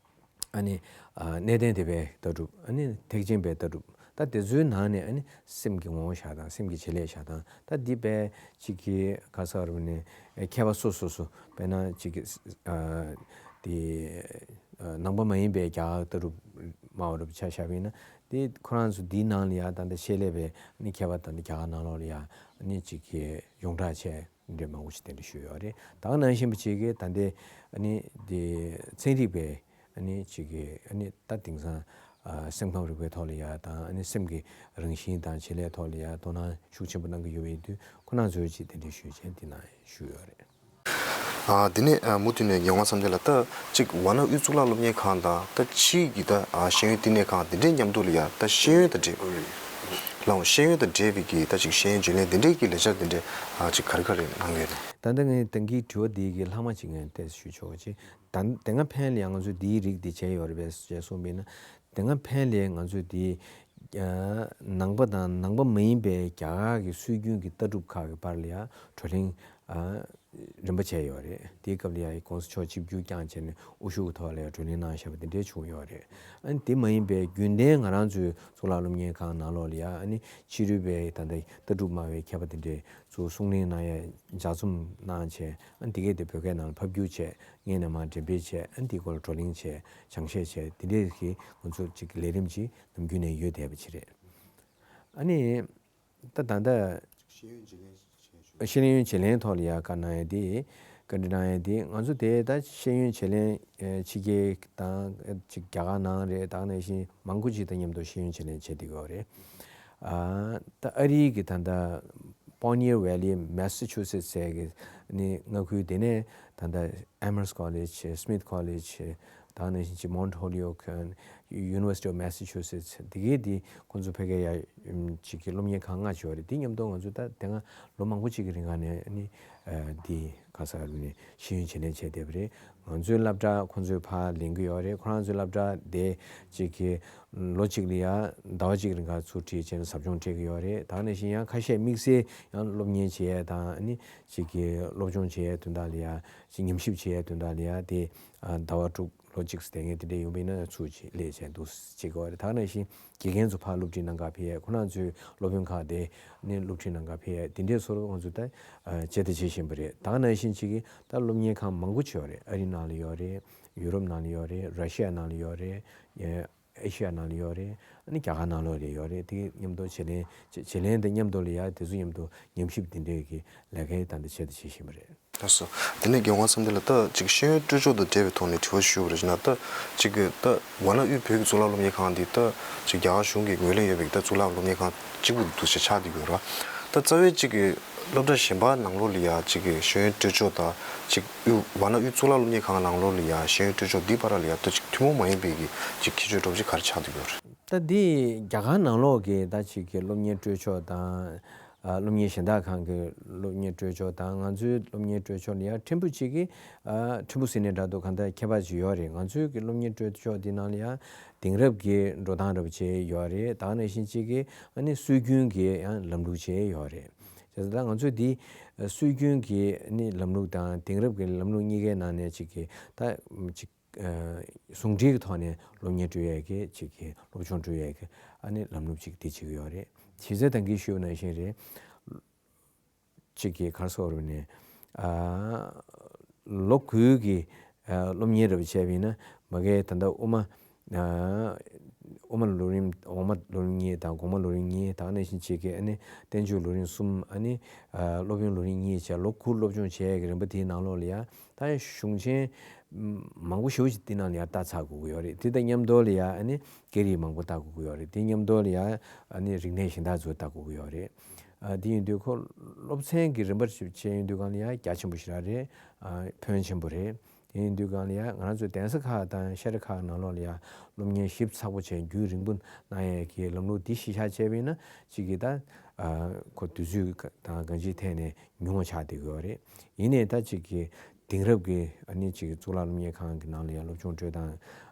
ཨ་ནི་ཨ་གནས་བརྟན་སྡེ་པའི་ལྟ་གྲུབ་ཨ་ནི་ཐེག་ཆེན་པའི་ལྟ་གྲུབ་ད་དེ་ཚོའི་ནང་ནས་ཨ་ནི་སེམས་ཀྱི་ངོ་བོ་བཞག་དང་སེམས་ཀྱི་བྱེད་ལས་བཞག་དང་ད་འདི་དཔེ་གཅིག་གི་ག་ས་རུ་ནས་མཁས་པ་སོ་སོ་སོ་དཔེར་ན་གཅིག་གི་ཨ་དེ་ཨ་ནང་པ་མ་ཡིན་པའི་རྒྱ་གར་ལྟ་གྲུབ་སྨྲ་བ་རུ་ཆ་བཞག་པ་ཡིན་ན་དེ་ཁོ་རང་ཚོ་འདིའི་ནང་ལ་ཡ་ད་ལྟ་ཤེས་ལས་པའི་ཨ་ནི་མཁས་པ་ད་ལྟ་རྒྱ་གར་ནང་ལོགས་ལ་ཡ་ཨ་ནི་གཅིག་གི་ཡོངས་གྲགས་བྱས། འདྲ་མང་པོ་ཞིག་དེ་འདྲ་ཞུས་ཡོད་རེད། ད་ག་ནང་བཞིན་པ་ཅིག་གིས་ད་ལྟའི་ཨ་ནི་དེ་ཚན་རིག་པའི་ཨ་ནི་ཅིག་གིས་ཨ་ནི་ད་དེང་སང་ཨ་སེམས་ཁམས་རིག་པའི་ཐོག་ལ་ཡ་དང་ཨ་ནི་སེམས་ཀྱི་རང་བཞིན་དང་བྱེད་ལས་ཐོག་ལ་ཡ་དོ་སྣང་ཤུགས་ཆེན་པོ་གནང་གི་ཡོད་པ་ཡིན་དུས་ཁོ་རང་ཚོས་ཅིག་དེ་འདྲ་ཞུས་བྱས་འདི་ན་ཞུས་ཡོད་རེད། ཨ་དེ་ནས་ཨ་མུ་མཐུད་ནས་ཉེ་བ་མཚམས་འདི་ལ་ད་ཅིག་ཝཱ་ཎ་དབུས་གཙུག་ལག་སློབ་གཉེར་ཁང་དང་ད་ཕྱིའི་གི་ད་ཨ་ཤེས་ཡོན་བསྟི་གནས་ཁང་དེ་འདྲའི་མཉམ་དུ་ལ་ཡ་ད་ཤེས་ཡོན་དང་འབྲེལ་ལའང་ཤེས་ཡོན་དང་འབྲེལ་བའི་གི་ད་ཅིག་ཤེས་ཡོན་བརྗེ་ལེན་དེ་འདྲའི་གི་ལས་འཆར་དེ་འདྲ་ཨ་ཅིག་ག་རེ་ག་རེ་གནང་ཡོད་རེད། ད་ལྟ་ངས་ད་གིན་དྲི་བ་འདི་གི་ལྷག་མ་ཅིག་ངས་ཏོག་ཙམ་ཞུ་ཆོག་གི་ཅིག་ད་དེ་སྔ་ཕན་ལ་ཡང་ང་ཚོས་འདིའི་རིགས་འདི་བྱས་ཡོད་རེད་པས་ཞེས་གསུངས་པ་ཡིན་ན། དེ་སྔ་ཕན་ལས་ང་ཚོས་འདི་ཨ་ནང་པ་དང་ནང་པ་མ་ཡིན་པའི་རྒྱ་གར་གྱི་སྲོལ་རྒྱུན་གྱི་ལྟ་གྲུབ་ཁག་གི་བར་ལ་ཡང་བགྲོ་གླེང་ཨ་རིམ་པ་བྱས་ཡོད་རེད། དེའི་སྐབས་ལ་ཡང་གོང་ས་མཆོག་ཆིབས་བསྒྱུར་བསྐྱངས་བྱས་ནས་དབུ་བཞུགས་ཀྱི་ཐོག་ལ་ཡང་བགྲོ་གླེང་གནང་བཞག་པ་དེ་འདྲའི་བྱུང་ཡོད་རེད། ཨ་ནི་དེ་མ་ཡིན་པའི་རྒྱུན་ལྡན་ང་རང་ཚོའི་གཙུག་ལག་སློབ་གཉེར་ཁང་ནང་ལོགས་ལ་ཡང་ཨ་ནི་ཕྱི་རོལ་པའི་ད་ལྟ་ལྟ་གྲུབ་སྨྲ་བའི་མཁས་པ་དེ་འདྲས་ཚོ་གསུང་གླེང་གནང་ཡ་ལྗགས་རྩོམ་གནང་བྱས་ཨ་ནི་དེ་གས་དེ་བོད་སྐད་ནང་ལ་ཕབ་བསྒྱུར་བྱས་སྔོན་ནས་མར་འགྲེམས་སྤེལ་བྱས་ཨ་ནི་དེའི་སྐོར་ལ་བགྲོ་གླེང་བྱས་སྦྱང་བཤད་བྱས་དེ་འདྲས་ཀྱི་ང་ཚོ་གཅིག་ལས་རིམ་གྱི་ནམ་རྒྱུན་ནས་ཡོད་བསྡད་པ་ཅིག་རེད། ཨ་ནི། ད་ད་ལྟ། ཤེས་ཡོན་བརྗེ་ལེན་བྱས་ཞུ། ཤེས་ཡོན་བརྗེ་ལེན་ཐོག་ལ་ཡ་བཀའ་གནང་ཡ་དེ། བཀའ་འདྲི་གནང་ཡ་དེ་ང་ཚོ་དེ་ད་ཤེས་ཡོན་བརྗེ་ལེན་ཕྱི་རྒྱལ་དང་ཅིག་རྒྱ་གར་ནང་རེད། ད་ག་ནང་བཞིན་མང་པོ་ཅིག་དང་མཉམ་དུ་ཤེས་ཡོན་བརྗེ་ལེན་བྱས་བསྡད་ཀྱི་ཡོད་རེད། ཨ་ད་ཨ་རིའི་གི་ད་ལྟ་Pioneer Valley Massachusetts ཟེར་གི་ནི་མངའ་ཁུལ་དེ་ནས་ད་ལྟ་Amherst College, Smith College, ད་ག་ནང་བཞིན་ཅིག་Mount Holyoke, University of Massachusetts དེ་གའི་དེ་ཁོང་ཚོ་ཕ་གི་ཡ་ཅིག་གི་སློབ་གཉེར་ཁང་ལྔ་ཅིག་ཡོད་རེད། དེ་མཉམ་དུ་ང་ཚོ་ད་དེ་སྔ་ལོ་མང་པོ་ཅིག་གི་རིང་ག་ནས་ནི་དེ་ག་ས་ནས་ཤེས་ཡོན་བརྗེ་ལེན་བྱས་བསྡད་པ་རེད། ང་ཚོའི་སློབ་གྲྭ་ཁོང་ཚོས་ཕར་ལེན་གི་ཡོད་རེད། ཁོ་རང་ཚོའི་སློབ་གྲྭ་དེ་ཅིག་གི་ལོ་གཅིག་ལ་ཡ་ཟླ་བ་གཅིག་རིང་ག་ཚུར་ཁྲིད་བྱས་ནས་ཟབ་སྦྱོང་སྤྲད་གི་ཡོད་རེད། ད་ག་ནང་བཞིན་ཡང་ཁ་ཤས་དམིགས་བསལ་ཡང་སློབ་གཉེར་བྱེད་ཡས་དང་ནི་ཅིག་གི་སློབ་སྦྱོང་བྱེད་ཡས་དོན་དག་ལ་ཡ་ཅིག་ཉམས་ཞིབ་བྱེད་ཡས་དོན་དག་ལ་ཡ་དེ་ཟླ་བ་དྲུག་ལོ་གཅིག་ཙམ་དེ་ངས་དེ་འདྲ་ཡོང་བ་ཡིན་ན་ཚུར་ཅིག་སླེབས་བྱས་འདུག་ཅིག་གི་ཡོད་རེད། ད་ག་ནང་བཞིན་དགེ་རྒན་ཚོ་ཕར་སློབ་ཁྲིད་གནང་ག་ཕེབས་ཡས། ཁོ་རང་ཚོའི་སློབ་དཔོན་ཁག་དེ་ནི་སློབ་ཁྲིད་གནང་ག་ཕེབས་ཡས། དེ་འདྲའི་ཚོར་ང་ཚོ་ད་བྱེད་དང་བྱེད་བཞིན་པ་རེད། ད་ག་ནང་བཞིན་ཅིག་གི་ད་སློབ་གཉེར་ཁང་མང་པོ་ཅིག་ཡོད་རེད། ཨ་རི་ནང་ལ་ཡོད་རེད། ཡུ་རོབ་ནང་ལ་ཡོད་རེད། ར་ཤི་ཡ་ནང་ལ་ཡོད་རེད། ཨེ་ཤི་ཡ་ནང་ལ་ཡོད་རེད། ཨ་ནི་རྒྱ་གར་ནང་ལོགས་ལ་ཡོད་རེད། དེ་མཉམ་དུ་བྱེད་ལེན་བྱེད་ལེན་དེ་མཉམ་དུ་ལ་ཡ་དེ་ཚོ་མཉམ་དུ་ཉམས་ཞིབ་དེ་འདྲའི་གི་ལས་ཀའི་ད་ལྟ་བྱེད་དང་བྱེད་བཞིན་པ་རེད། ལགས་སོ། དེ་ནས་རྒན་དབང་བསམ་འདི་ལ་ད་ཅིག་ཤེས་ཡོན་སྤྲོད་ཕྱོགས་དང་འབྲེལ་བའི་ཐོག་ནས་དྲི་བ་ཞུ་བ་རེད་ན། ད་ཅིག་གི་ད་ཝཱ་ཎ་དབུས་བོད་ཀྱི་གཙུག་ལག་སློབ་གཉེར་ཁང་འདི་ད་ཅིག་རྒྱ་གར་གཞུང་གིས་ངོས་ལེན་ཡོད་པའི་ད་གཙུག་ལག་སློབ་གཉེར་ཁང་གཅིག་པུ་འདུག་ཟེར་ཆགས་བསྡད་ཡོད་རེད། ད་རྩ་བའི་ཅིག་གི་སློབ་གྲྭ་གཞན་པ་ནང་ལོགས་ལ་ཡ་ཅིག་གི་ཤེས་ཡོན་སྤྲོད་ཕྱོགས་དང་ཅིག་དབུས་ཝཱ་ཎ་དབུས་གཙུག་ལག་སློབ་གཉེར་ཁང་ནང་ལོགས་ལ་ཡ་ཤེས་ཡོན་སྤྲོད་ཕྱོགས་འདི་བར་ལ་ཡ་ད་ཅིག་ཐུན་མོང་མ་ཡིན་པའི་གི་ཅིག་ཁྱད་ཆོས་འདྲ་པོ་ཅིག་ག་རེ་ཆགས་བསྡད་ཡོད་རེད། ད་འདི་རྒྱ་གར་ནང་ལོགས་ཀྱི་ད་ཅིག་གི་སློབ་གཉེར་སྤྲོད་ཕྱོགས་དང་། ཨ་སློབ་གཉེར་གཞན་དག་ཁང་གི་སློབ་གཉེར་སྤྲོད་ཕྱོགས་དང་ང་ཚོའི་སློབ་གཉེར་སྤྲོད་ཕྱོགས་ལ་ཡང་ཕྲན་བུ་ཅིག་གི་ཨ་ཕྲན་བུ་ཟེར་ནའི་འདྲ་འདུག་གང་ལྟར་ཁྱད་པར་ཅིག་ཡོད་རེད། ང་ཚོའི་གི་སློབ་གཉེར་སྤྲོད་ཕྱོགས་འདི་ནང་ལ་ཡང་དེང་རབས་ཀྱི་འགྲོ་སྟངས་འདྲ་པོ་ཅིག་ཡོད་རེད། ད་ག་ནང་བཞིན་ཅིག་གི་ཨ་ནི་སྲོལ་རྒྱུན་གྱི་ཡང་ལམ་ལུགས་ཅིག་ཡོད་རེད། བྱས་ཙང་ད་ང་ཚོས་འདི་སྲོལ་རྒྱུན་གྱི་ཨ་ནི་ལམ་ལུགས་དང་དེང་རབས་ཀྱི་ལམ་ལུགས་གཉིས་ཀའི་ནང་ནས་ཅིག་གི་ད་ཅིག་ཨ་ཟུང་འབྲེལ་གྱི་ཐོག་ནས་སློབ་གཉེར་སྤྲོད་ཡས་ཀྱི་ཅིག་གི་སློབ་སྦྱོང་སྤྲོད་ཡས་ཀྱི་ཨ་ནི་ལམ་ལུགས་ཅིག་དེ་བྱེད་ཀྱི་ཡོད་རེད། ཇི་སྲིད་ད་གིན་ཞུས་པ་ནང་བཞིན་རེད། ཅིག་གི་ག་རེ་ཟེར་དགོས་རེད་ནས། ཨ་ལོ་དགུའི་གི་ཨ་སློབ་གཉེར་འདྲ་པོ་བྱས་པ་ཡིན་ན་མ་གིའི་ད་ལྟ་དབུ་མ། ཨ་དབུ་མ་ལོ་རིམ་འོག་མ་ལོ་རིམ་གཉིས་དང་གོང་མ་ལོ་རིམ་གཉིས། ད་ག་ནང་བཞིན་ཅིག་གི་ཨ་ནི་བསྟན་བཅོས་ལོ་རིམ་གསུམ། ཨ་ནི་ཨ་སློབ་དཔོན་ལོ་རིམ་གཉིས་བྱས་ལོ་དགུ་སློབ་སྦྱོང་བྱས་ཀྱི་རིམ་པ་དེའི་ནང་ལོགས་ལ་ཡ། ད་གཞུང་ཆེན་མང་པོ་ཞེ་པོ་ཅིག་དེ་ནང་ལ་ཡ་ལྟ་ཚར་དགོས་ཀྱི་ཡོད་རེད། དེ་དང་མཉམ་དུ་ལ་ཡ་ཨ་ནི་སྐད་རིགས་མང་པོ་ལྟ་དགོས་ཀྱི་ཡོད་རེད། དེ་མཉམ་དུ་ལ་ཡ་ཨ་ནི་རིག་གནས་གཞན་དག་ཚོ་ལྟ་དགོས་ཀྱི་ཡོད་རེད། ཨ་དེ་ཡིན་དུས་ཁོ་སློབ་ཚན་གྱི་རིམ་པ་ཞིག་བྱས་ཡོང་དུས་སྒང་ལ་ཡ་རྒྱ་ཆེན་པོ་ཞིག་རང་རེད། ཨ་ཕོན་ཆེན་པོ་རེད། དེ་ཡིན་དུས་སྒང་ལ་ཡ་ང་རང་ཚོའི་གདན་ས་ཁག་དང་ཤེས་རིག་ཁག་ནང་ལོགས་ལ་ཡ་སློབ་གཉེར་ཞིབ་ཚགས་པོ་བྱས་རྒྱུན་རིང་པོ་གནང་ཡས་ཀྱི་ལམ་ལུགས་འདི་གཞི་བཞག་བྱས་པ་ཡིན་ན་ཅིག་གི་ད་ཨ་ཁོ་དུས་ཚོད་དང་གང་ཅིའི་ཐད་ནས་ཉུང་བ་ཆགས་བསྡད་ཀྱི་ཡོད་རེད། ཡིན་ནའི་ད་ཅིག་གི་དེང་རབས་ཀྱི་ཨ་ནི་ཅིག་གཙུག་ལག་སློབ་གཉེར་ཁང་གི་ནང་ལ་ཡང་སློབ་སྦྱོང་སྤྲོད་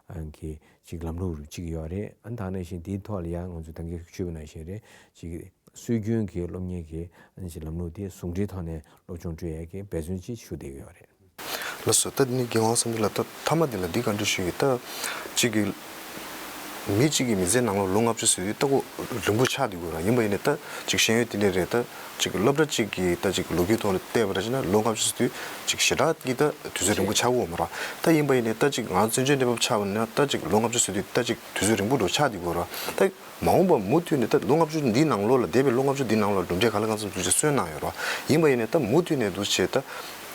སྟངས་ཀྱི་ཅིག་ལམ་ལུགས་རུ་ཅིག་ཡོད་རེད། ཨ་ནི་ད་ག་ནང་བཞིན་དེའི་ཐོག་ལ་ཡང་ང་ཚོས་ད་གིན་ཞུས་པ་ནང་བཞིན་རེད། ཅིག་སྲོལ་རྒྱུན་གྱི་སློབ་གཉེར་གྱི་ཨ་ནི་ཅིག་ལམ་ལུགས་དེ་ཟུང་འབྲེལ་ཐོག་ནས་སློབ་སྦྱོང་སྤྲོད་ཡས་ཀྱི་འབད་བརྩོན་ཅིག་ཞུ་བསྡད་ཀྱི་ཡོད་རེད། ལགས་སོ། ད་ནི་རྒན་དབང་བསམ་འགྲུབ་ལགས། ད་མཐའ་མ་འདི་ལ་འདི་བཀའ་འདྲི་ཞུ་ཡི། ད་ཅིག་གི་མི་གཅིག་གི་མི་ཚེ་ནང་ལོགས་ལོ་ལྔ་བཅུ་ཟེར་དུས་ད་ཁོ་རིང་པོ་ཆགས་འདུག་གོ་ར། ཡིན་པ་ཡིན་ནའི་ད་ཅིག་ཤེས་ཡོན་དེ་འདྲ་རེད། ད་ཅིག་སློབ་གྲྭ་གཅིག་གི་ད་ཅིག་ལོ་རྒྱུས་ཐོག་ལ་བལྟས་པ་ར་བྱས་ན་ལོ་ལྔ་བཅུ་ཟེར་དུས་ཅིག་ཞེ་དྲག་གི་ད་དུས་ཚོད་རིང་པོ་ཆགས་ཀྱི་ཡོད་མ་རེད། ད་ཡིན་པ་ཡིན་ནའི་ད་ཅིག་ང་བཙན་བྱོལ་གནས་བབ་ཆགས་པ་ན་ད་ཅིག་ལོ་ལྔ་བཅུ་ཟེར་དུས་ད་ཅིག་དུས་ཚོད་རིང་པོ་འགྲོ་ཆགས་འདུག་གོ་ར། ད་མ་འོངས་པ་མུ་མཐུད་ནས་ད་ལོ་ལྔ་བཅུ་འདིའི་ནང་ལོགས་ལ། འདས་པའི་ལོ་ལྔ་བཅུ་འདིའི་ནང་ལོགས་ལ་གྲུབ་འབྲས་ག་ལ་གང་འཚམ་འདུག་ཅེས་གསུངས་གནང་ཡོད་རེད་བ། ཡིན་པ་ཡིན་ནའི་ད་མུ་མཐུད་ནས་འདུག་བྱས་ད་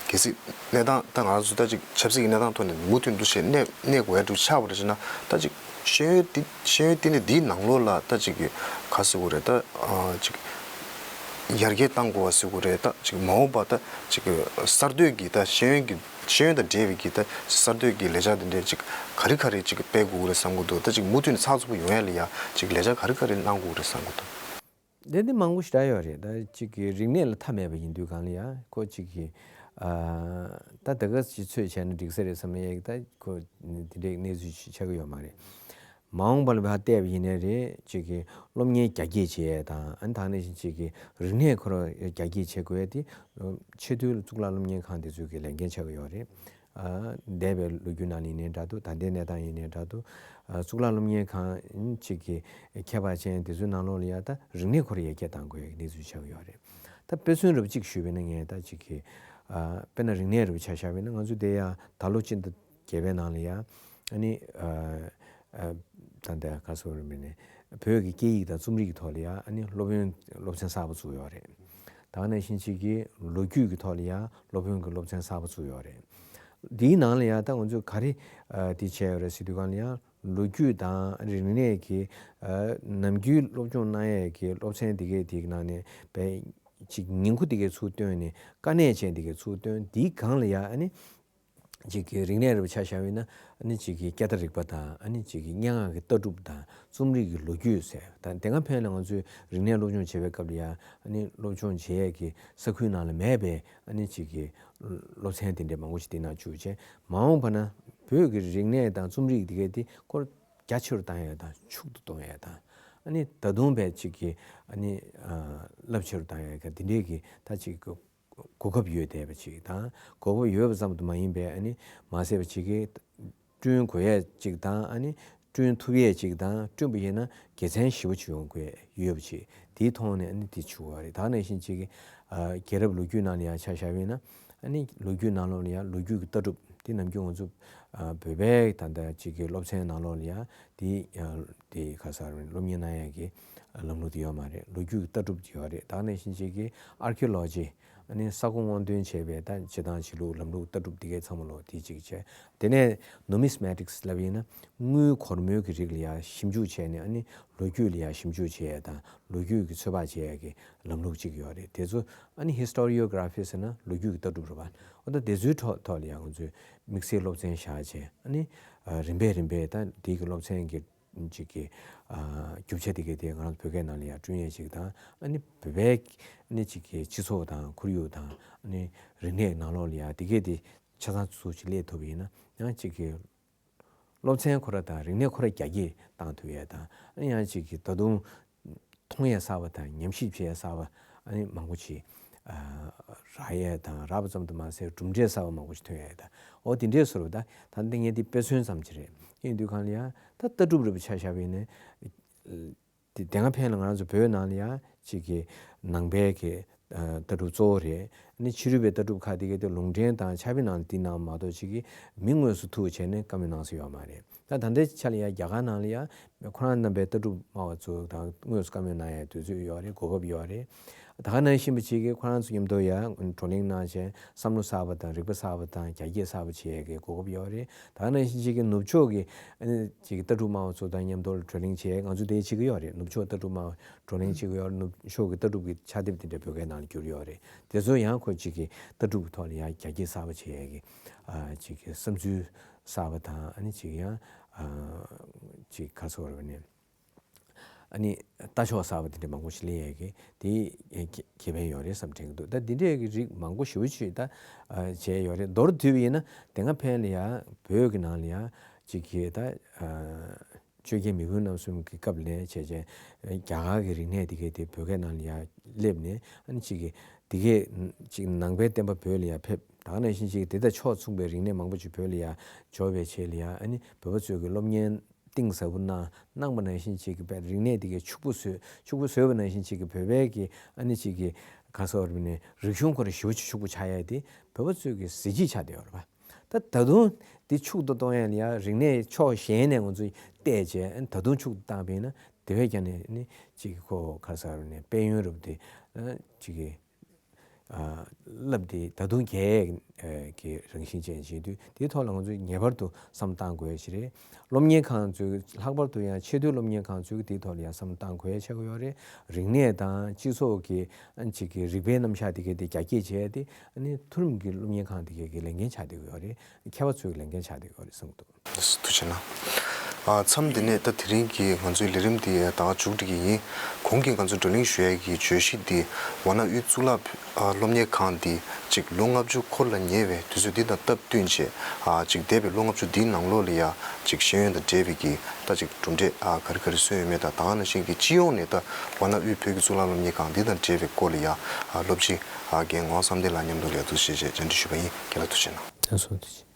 གལ་སྲིད་གནས་སྟངས་ད་ང་ཚོ་ད་ཅིག་ཆབ་སྲིད་ཀྱི་གནས་སྟངས་ཐོག་ནས་མུ་མཐུད་འདུག་བྱས་གནས་གནས་དགོས་ཡ་འདྲ་ཆགས་པ་རེད་བྱས་ན། ད་ཅིག་ཤེས་ཡོན་འདི་ཤེས་ཡོན་ལྟེ་གནས་འདིའི་ནང་ལོགས་ལ་ད་ཅིག་གི་ག་ཟེར་དགོས་རེད། ད་ཨ་ཅིག་ཡར་རྒྱས་གཏང་དགོས་པ་ཟེར་དགོས་རེད། ད་ཅིག་མ་འོངས་པ་ད་ཅིག་གི་གསར་གཏོད་ཀྱི་ད་ཤེས་ཡོན་གྱི་ཤེས་ཡོན་དང་འབྲེལ་བའི་གི་ད་གསར་གཏོད་ཀྱི་ལས་འཆར་དེ་འདྲའི་ཅིག་ག་རེ་ག་རེ་ཅིག་སྤེལ་དགོས་ཀྱི་རེད་བསམ་གྱི་འདུག་ད་ཅིག་མུ་མཐུད་ནས་ཚགས་ཚུད་པོ་ཡོང་ཡ་ལ་ཡ་ཅིག་ལས་འཆར་ག་རེ་ག་རེ་གནང་དགོས་ཀྱི་རེད་བསམ་གྱི་འདུག་དེ་འདི་མང་པོ་ཞེ་དྲག་ཡོད་རེད། ད་ཅིག་གི་རིག་གནས་ལ་མཐའ་མེད་པ་ཡིན་དུས་སྒང་ལ་ཡ་ཁོ་ཅིག་གི་ཨ་ད་ད་ག་ཅིག་ཚོད་བྱས་ན་འགྲིག་ས་རེད་བསམ་ཡ་ད་ཁོ་དེ་འདྲའི་གནས་ཚུལ་ཅིག་ཆགས་ཀྱི་ཡོད་མ་རེད། མ་འོངས་པ་ལ་ཕར་བལྟས་པ་ཡིན་ནའི་རེད། ཅིག་གི་སློབ་གཉེར་རྒྱ་སྐྱེད་བྱེད་ཡས་དང་། ཨ་ནི་ད་ག་ནང་བཞིན་ཅིག་གི་རིག་གནས་ཁོ་རང་རྒྱ་སྐྱེད་བྱེད་དགོས་ཡས་དེ་ཆེས་མཐོའི་གཙུག་ལག་སློབ་གཉེར་ཁང་དེ་ཚོའི་གི་ལས་འགན་ཆགས་ཀྱི་ཡོད་རེད། ཨ་འདས་པའི་ལོ་རྒྱུས་ནང་ལ་ཡིན་ནའི་འདྲ་འདུག་ད་ལྟའི་གནས་སྟངས་ཡིན་ནའི་འདྲ་འདུག་ཨ་གཙུག་ལག་སློབ་གཉེར་ཁང་ཅིག་གི་ཁྱད་པར་ཅན་དེ་ཚོའི་ནང་ལོགས་ལ་ཡ་ད་རིག་གནས་ཁོ་རང་ཡར་རྒྱས་གཏང་དགོས་ཡས་གནས་ཚུལ་ཆགས་ཀྱི་ཡོད་རེད། ད་དཔེ་མཚོན་འདྲ་པོ་ཅིག་ཞུས་པ་ཡིན་ན། ངས་ད་ཅིག་གི་ཨ་དཔེར་ན་རིག་གནས་འདྲ་པོ་ཆ་བཞག་པ་ཡིན་ན། ང་ཚོ་དེ་ཡ་ད་ལོ་སྤྱི་ཟླ་བརྒྱད་པའི་ནང་ལ་ཡ་ཨ་ནི་ཨ་ཨ་ད་ལྟ་ག་ཟེར་དགོས་རེད་མིན་ནས་བོད་ཀྱི་སྐད་ཡིག་དང་རྩོམ་རིག་གི་ཐོག་ལ་ཡ་ཨ་ནི་སློབ་ཡོན་སློབ་ཚན་གསར་པ་བཙུགས་ཡོད་རེད། ད་ག་ནང་བཞིན་ཅིག་གི་ལོ་རྒྱུས་ཀྱི་ཐོག་ལ་ཡང་སློབ་དཔོན་གྱི་སློབ་ཚན་གསར་པ་བཙུགས་ཡོད་རེད། འདིའི་ནང་ལ་ཡང་ད་ང་ཚོས་ག་རེ་ཨ་དེ་བྱས་ཡོད་རེད་ཟེར་དུས་སྒང་ལ་ཡང་ལོ་རྒྱུས་དང་རིག་གནས་ཀྱི་ཨ་ནམ་རྒྱུན་སློབ་སྦྱོང་གནང་ཡས་ཀྱི་སློབ་ཚན་དེ་གའི་དེའི་ནང་ནས་བས་ཅིག་ཉིང་ཁུ་དེ་གའི་ཚུར་བཏོན་ནས་དཀའ་གནད་ཅན་དེ་གའི་ཚུར་བཏོན། འདིའི་སྒང་ལ་ཡང་ཨ་ནི་ཅིག་གི་རིག་གནས་རིག་པ་ཆ་བཞག་པ་ཡིན་ན་ཨ་ནི་ཅིག་གི་སྐད་བརྡ་རིག་པ་དང་ཨ་ནི་ཅིག་གི་སྙན་ངག་གི་ལྟ་གྲུབ་དང་རྩོམ་རིག་གི་ལོ་རྒྱུས་ཟེར། ད་དེ་སྔ་ཕན་ལ་ང་ཚོས་རིག་གནས་སློབ་སྦྱོང་བྱེད་པའི་སྐབས་ལ་ཡང་ཨ་ནི་སློབ་སྦྱོང་བྱེད་ཡས་ཀྱི་ས་ཁུལ་ནང་ལ་མེད་པའི་ཨ་ནི་ཅིག་གི་སློབ་ཚན་དེ་འདྲའི་མང་པོ་ཞིག་དེ་ནང་བཅུག་བྱས། མ་འོངས་པ་ན་བོད་ཀྱི་རིག་གནས་དང་རྩོམ་རིག་དེ་གའི་དེ་སྐོར་རྒྱ་ཆེ་རུ་བཏང་ཡས་དང་ཕྱུག་ཏུ་གཏོང་ཡས་དང་ཨ་ནི་ད་དུང་བས་ཅིག་གི་ཨ་ནི་རླབས་ཆེ་རུ་བཏང་ཡས་ཀྱི་དེ་འདྲའི་གི་ད་ཅིག་གི་གོ་སྐབས་ཡོད་བསྡད་པ་ཅིག་དང་། གོ་སྐབས་ཡོད་པ་ཙམ་དུ་མ་ཡིན་པའི་ཨ་ནི་མ་ཟད་པ་ཅིག་གིས་བསྐྲུན་དགོས་ཡས་ཅིག་དང་ཨ་ནི་བསྐྲུན་ཐུབ་ཡས་ཅིག་དང་། བསྐྲུན་པ་ཡིན་ན་དགེ་མཚན་ཞེ་པོ་ཅིག་ཡོང་དགོས་ཡོད་པ་ཅིག་དེའི་ཐོག་ནས་ཨ་ནི་དེ་བྱུང་བ་རེད། ད་ག་ནང་བཞིན་ཅིག་གི་ཨ་རྒྱལ་རབས་ལོ་རྒྱུས་ནང་ལ་ཡང་ཆ་བཞག་པ་ཡིན་ན་ཨ་ནི་ལོ་རྒྱུས་ནང་ལོགས་ལ་ཡང་ལོ་རྒྱུས་ཀྱི་ལྟ་གྲུབ་དེ་ནམ་རྒྱུན་ང་ཚོ་ཨ་བོད་པའི་ད་ལྟ་ཅིག་གི་སློབ་ཚན་ནང་ལོགས་ལ་ཡང་དེ་ཨ་དེ་ག་ས་རེད། སློབ་གཉེར་གནང་ཡས་ཀྱི་ལམ་ལུགས་དེ་ཡོད་མ་རེད། ལོ་རྒྱུས་ཀྱི་ལྟ་གྲུབ་དེ་ཡོད་རེད། ད་ག་ནང་བཞིན་ཅིག་གི་ཨར་ཁི་ཡོ་ལོ་ཇི། ཨ་ནི་ས་ཁོངས་དབང་འདུན་བྱས་པའི་ད་བྱེད་སྟངས་བྱེད་ལུགས་ལམ་ལུགས་ལྟ་གྲུབ་འདི་གའི་ཚང་མ་ལོག་དེ་གཅིག་བྱས། དེ་ནས་ནུ་མི་སི་མེ་ཊིག་སི་ལབ་ཡིན་ན་དངུལ་སྒོར་མོའི་གི་རིགས་ལ་ཡང་ཞིབ་འཇུག་བྱས་ནས་ཨ་ནི་ལོ་རྒྱུས་ལ་ཡང་ཞིབ་འཇུག་བྱས་ཡས་དང་ལོ་རྒྱུས་ཀྱི་ཚོད་དཔག་བྱས་ཡས་ཀྱི་ལམ་ལུགས་གཅིག་ཡོད་རེད། དེ་ཚོ་ཨ་ནི་ཧི་སི་ཊོ་རི་ཡོ་གྷི་ར་ཕི་ཟེར་ན་ལོ་རྒྱུས་ཀྱི་ལྟ་གྲུབ་རེད་པ། འོ་ད་དེ་ཚོའི་ཐོག་ཐོག་ལ་ཡང་ང་ཚོས་དམིགས་བསལ་སློབ་ཚན་བཞག་བྱས་ཨ་ནི་རིམ་པས་རིམ་པས་ད་དེ་གི་སློབ་ཚན་གྱི་ཅིག་གི་ཨ་རྒྱུ་ཆ་དེ་གའི་དེ་ང་རང་བོད་སྐད་ནང་ལ་ཡང་བསྐྲུན་ཡས་ཅིག་དང་ཨ་ནི་བོད་པའི་ཨ་ནི་ཅིག་གི་སྤྱི་ཚོགས་དང་ཁོར་ཡུག་དང་ཨ་ནི་རིག་གནས་ནང་ལོགས་ལ་ཡང་དེ་གའི་དེ་ཆ་ཚང་ཚུལ་ཅིག་སླེབས་ཐུབ་པ་ཡིན་ན་ཡང་ཅིག་གི་སློབ་ཚན་ཁོ་ར་དང་རིག་གནས་ཁོ་ར་རྒྱ་སྐྱེད་བཏང་ཐུབ་ཡས་དང་ཨ་ནི་ཡང་ཅིག་གི་ད་དུང་མཐོང་ཡས་གསར་པ་དང་ཉམས་ཞིབ་བྱེད་ཡས་གསར་པ་ཨ་ནི་མང་པོ་ཅིག་ཨ་རག་ཡས་དང་རག་པ་ཙམ་དུ་མ་ཟད་གྲུབ་འབྲས་གསར་པ་མང་པོ་ཅིག་ཐོན་ཡས་དང་། འོ་དེ་འདྲའི་བཟོ་འདྲ་ད་ད་འདི་ངས་འདི་དཔེ་མཚོན་ཙམ་ཅིག་རེད། ཡིན་དུས་གང་ལ་ཡང་ད་ལྟ་གྲུབ་རིག་པ་ཆ་བཞག་པ་ཡིན་ན་དེ་དེ་སྔ་ཕན་ལ་ང་རང་ཚོ་བོད་ནང་ལ་ཡང་ཅིག་གི་ནང་པའི་གི་ཨ་ལྟ་གྲུབ་གཙོ་བོ་རེད། ཨ་ནི་ཕྱི་རོལ་པའི་ལྟ་གྲུབ་ཁག་དེ་གའི་དེ་ལུང་འདྲེན་དང་ཕྱག་དཔེ་ནང་འདི་ནང་མ་གཏོགས་ཅིག་གི་མི་དངོས་སུ་ཐུག་བྱས་ནས་བཀའ་མོལ་གནང་ས་ཡོད་མ་རེད། ད་ད་ལྟའི་ཆ་ལ་ཡང་རྒྱ་གར་ནང་ལ་ཡང་ཁོ་རང་རྣམ་པའི་ལྟ་གྲུབ་སྨྲ་བ་ཚོ་དང་དངོས་སུ་བཀའ་མོལ་གནང་ཡའི་དུས་ཚོད་ཡོད་རེད། གོ་སྐབས་ཡོད་རེད། ད་ག་ནང་བཞིན་པ་ཅིག་གིས་ཁོ་རང་ཚོ་མཉམ་དུ་ཡང་བགྲོ་གླེང་གནང་བྱས་བསམ་བློ་གསར་པ་དང་རིག་པ་གསར་པ་དང་རྒྱ་སྐྱེད་གསར་པ་བྱེད་ཡས་ཀྱི་གོ་སྐབས་ཡོད་རེད། ད་ག་ནང་བཞིན་ཅིག་གིས་ནུབ་ཕྱོགས་ཀྱི་ཨ་ནི་ཅིག་ལྟ་གྲུབ་སྨྲ་བ་ཚོ་དང་མཉམ་དུ་བགྲོ་གླེང་བྱེད་ཡས་ང་ཚོ་དེ་བྱེད་ཀྱི་ཡོད་རེད། ནུབ་ཕྱོགས་ལྟ་གྲུབ་སྨྲ་བ་བགྲོ་གླེང་བྱེད་ཀྱི་ཡོད་རེད། ནུབ་ཕྱོགས་ཀྱི་ལྟ་གྲུབ་ཀྱི་ཕྱག་དེབ་དེ་འདྲ་བོད་སྐད་ནང་ལ་བསྒྱུར་ཡོད་རེད། དེ་ཚོ་ཡང་ཁོ་ཅིག་གིས་ལྟ་གྲུབ་ཀྱི་ཐོག་ལ་ཡང་རྒྱ་སྐྱེད་གསར་པ་བྱེད་ཡས་ཀྱི་ཨ་ཅིག་གི་བསམ་ཚུལ་གསར་པ་དང་ཨ་ནི་ཅིག་ཡང་ཨ་ཅིག་ག་ཚོད་རེད་ནས། ཨ་ནི་ལྟ་ཕྱོགས་གསར་པ་དེ་འདྲ་མང་པོ་ཞིག་སླེབས་ཡས་ཀྱི་དེ་ཁེ་ཁེ་ཕན་ཡོད་རེད་བསམ་དྲན་གྱི་འདུག་ད་འདི་འདྲས་ཀྱི་རིགས་མང་པོ་ཞེ་པོ་ཅིག་ད་ཨ་བྱས་ཡོད་རེད། མདོར་བསྡུས་པ་ཡིན་ན་དེ་སྔ་ཕན་ལ་ཡ་བོད་ཀྱི་ནང་ལ་ཡ་ཅིག་གི་ད་ཨ་ཆོས་རྒྱལ་མེས་དབོན་རྣམ་གསུམ་གྱི་སྐབས་ལ་བྱས་བྱས་རྒྱ་གར་གྱི་རིག་གནས་དེ་གའི་དེ་བོད་སྐད་ནང་ལ་ཡ་སླེབས་ནས་ཨ་ནི་ཅིག་གི་དེ་གའི་ཅིག་ནང་པའི་བསྟན་པ་བོད་ལ་ཡ་ཕེབས། ད་ག་ནང་བཞིན་ཅིག་དེ་དང་ཕྱོགས་མཚུངས་པའི་རིག་གནས་མང་པོ་ཅིག་བོད་ལ་ཡ་འབྱོར་བའི་ཆེད་ལ་ཡ་ཨ་ནི་བོད་པ་ཚོས་ཀྱི་སློབ་གཉེར་གཏིང་ཟབ་པོ་གནང་གནང་པ་ནང་བཞིན་ཅིག་གི་བོད་རིག་གནས་དེ་གའི་ཕྱུག་པོ་བཟོས་ཕྱུག་པོ་བཟོས་པ་ནང་བཞིན་ཅིག་གི་བོད་པའི་གི་ཨ་ནི་ཅིག་གི་ག་ཟེར་བ་རེད་ནས་རིག་གཞུང་ཁོ་ར་ཞེ་པོ་ཅིག་ཕྱུག་པོ་ཆགས་ཡ་དེ་བོད་པ་ཚོས་ཀྱི་གཟི་བརྗིད་ཆགས་བསྡད་ཡོད་རེད་པ། ད་ད་དུང་དེ་ཕྱུག་ཏུ་གཏོང་ཡ་ལ་ཡ་རིག་གནས་ཕྱོགས་གཞན་ནས་ང་ཚོས་བལྟས་བྱས་ཨ་ནི་ད་དུང་ཕྱུག་ཏུ་བཏང་བ་ཡིན་ན་དེ་བས་ཀྱང་ནས་ཨ་ནི་ཅིག་གི་ཁོ་ག་ཟེར་བ་རེད་ནས་དཔལ་ཡོན་རབ་དེ་ཨ་ཅིག་གི་ཨ་རླབས་དེ་ད་དུང་རྒྱས་ཀྱི་རང་བཞིན་ཅན་བྱེད་དུས་དེའི་ཐོག་ལ་ང་ཚོས་ངེས་པར་དུ་བསམ་བློ་བཏང་དགོས་ཡ་ཞིག་རེད། སློབ་གཉེར་ཁང་ཚོས་ལྷག་པར་དུ་ཡང་ཆེས་མཐོའི་སློབ་གཉེར་ཁང་ཚོས་དེའི་ཐོག་ལ་ཡང་བསམ་བློ་བཏང་དགོས་ཡ་ཆགས་ཀྱི་ཡོད་རེད། རིག་གནས་དང་སྤྱི་ཚོགས་ཀྱི་ཨ་ཅིག་གི་རིག་པའི་རྣམ་གཞག་དེ་གའི་དེ་རྒྱ་སྐྱེད་བྱས་ཏེ་ཨ་ནི་མཐོ་རིམ་གྱི་སློབ་གཉེར་ཁང་དེ་གའི་གི་ལས་འགན་ཆགས་བསྡད་ཀྱི་ཡོད་རེད། མཁས་པ་ཚོའི་ལས་འགན་ཆགས་བསྡད་ཀྱི་ཡོད་རེད་བསམ་གྱི་འདུག་ཐུགས་རྗེ་གནང་། ཨ་མཚམས་འདི་ནས་ད་དེ་རིང་གི་ང་ཚོའི་ལས་རིམ་འདི་ད་མཇུག་སྒྲིལ་གྱི་ཡིན། གོང་གི་ང་ཚོ་བགྲོ་གླེང་ཞུ་ཡས་ཀྱི་བརྗོད་གཞི་འདི་ཝཱ་ཎ་དབུས་གཙུག་ལག་ཨ་སློབ་གཉེར་ཁང་འདི་གཅིག་ལོ་ལྔ་བཅུ་འཁོར་ལ་ཉེ་བའི་དུས་ཚོད་འདི་དང་སྟབས་བསྟུན་བྱས་ཨ་གཅིག་འདས་པའི་ལོ་ལྔ་བཅུ་འདིའི་ནང་ལོགས་ལ་ཡ་གཅིག་ཤེས་ཡོན་དང་འབྲེལ་བའི་གི་ད་གཅིག་གྲུབ་འབྲས་ཨ་ག་རེ་ག་རེ་སོན་ཡོད་མེད་དང་ད་ག་ནང་བཞིན་གྱི་སྤྱི་ཡོངས་ནས་ད་ཝཱ་ཎ་དབུས་བོད་ཀྱི་གཙུག་ལག་སློབ་གཉེར་ཁང་འདི་དང་འབྲེལ་བའི་སྐོར་ལ་ཡ་ཨ་སློབ་སྤྱི་ཨ་རྒན་ངག་དབང་བསམ་གཏན་ལགས་མཉམ་དུ་ལ་ཡ་ཐུགས་རྗེ་ཆེ་བཅར་འདྲི་ཞུས་པ་ཡིན། རྒན་ལགས་ཐུགས་རྗེ་གནང་། ལགས་སོ་ཐུགས་རྗེ་ཆེ།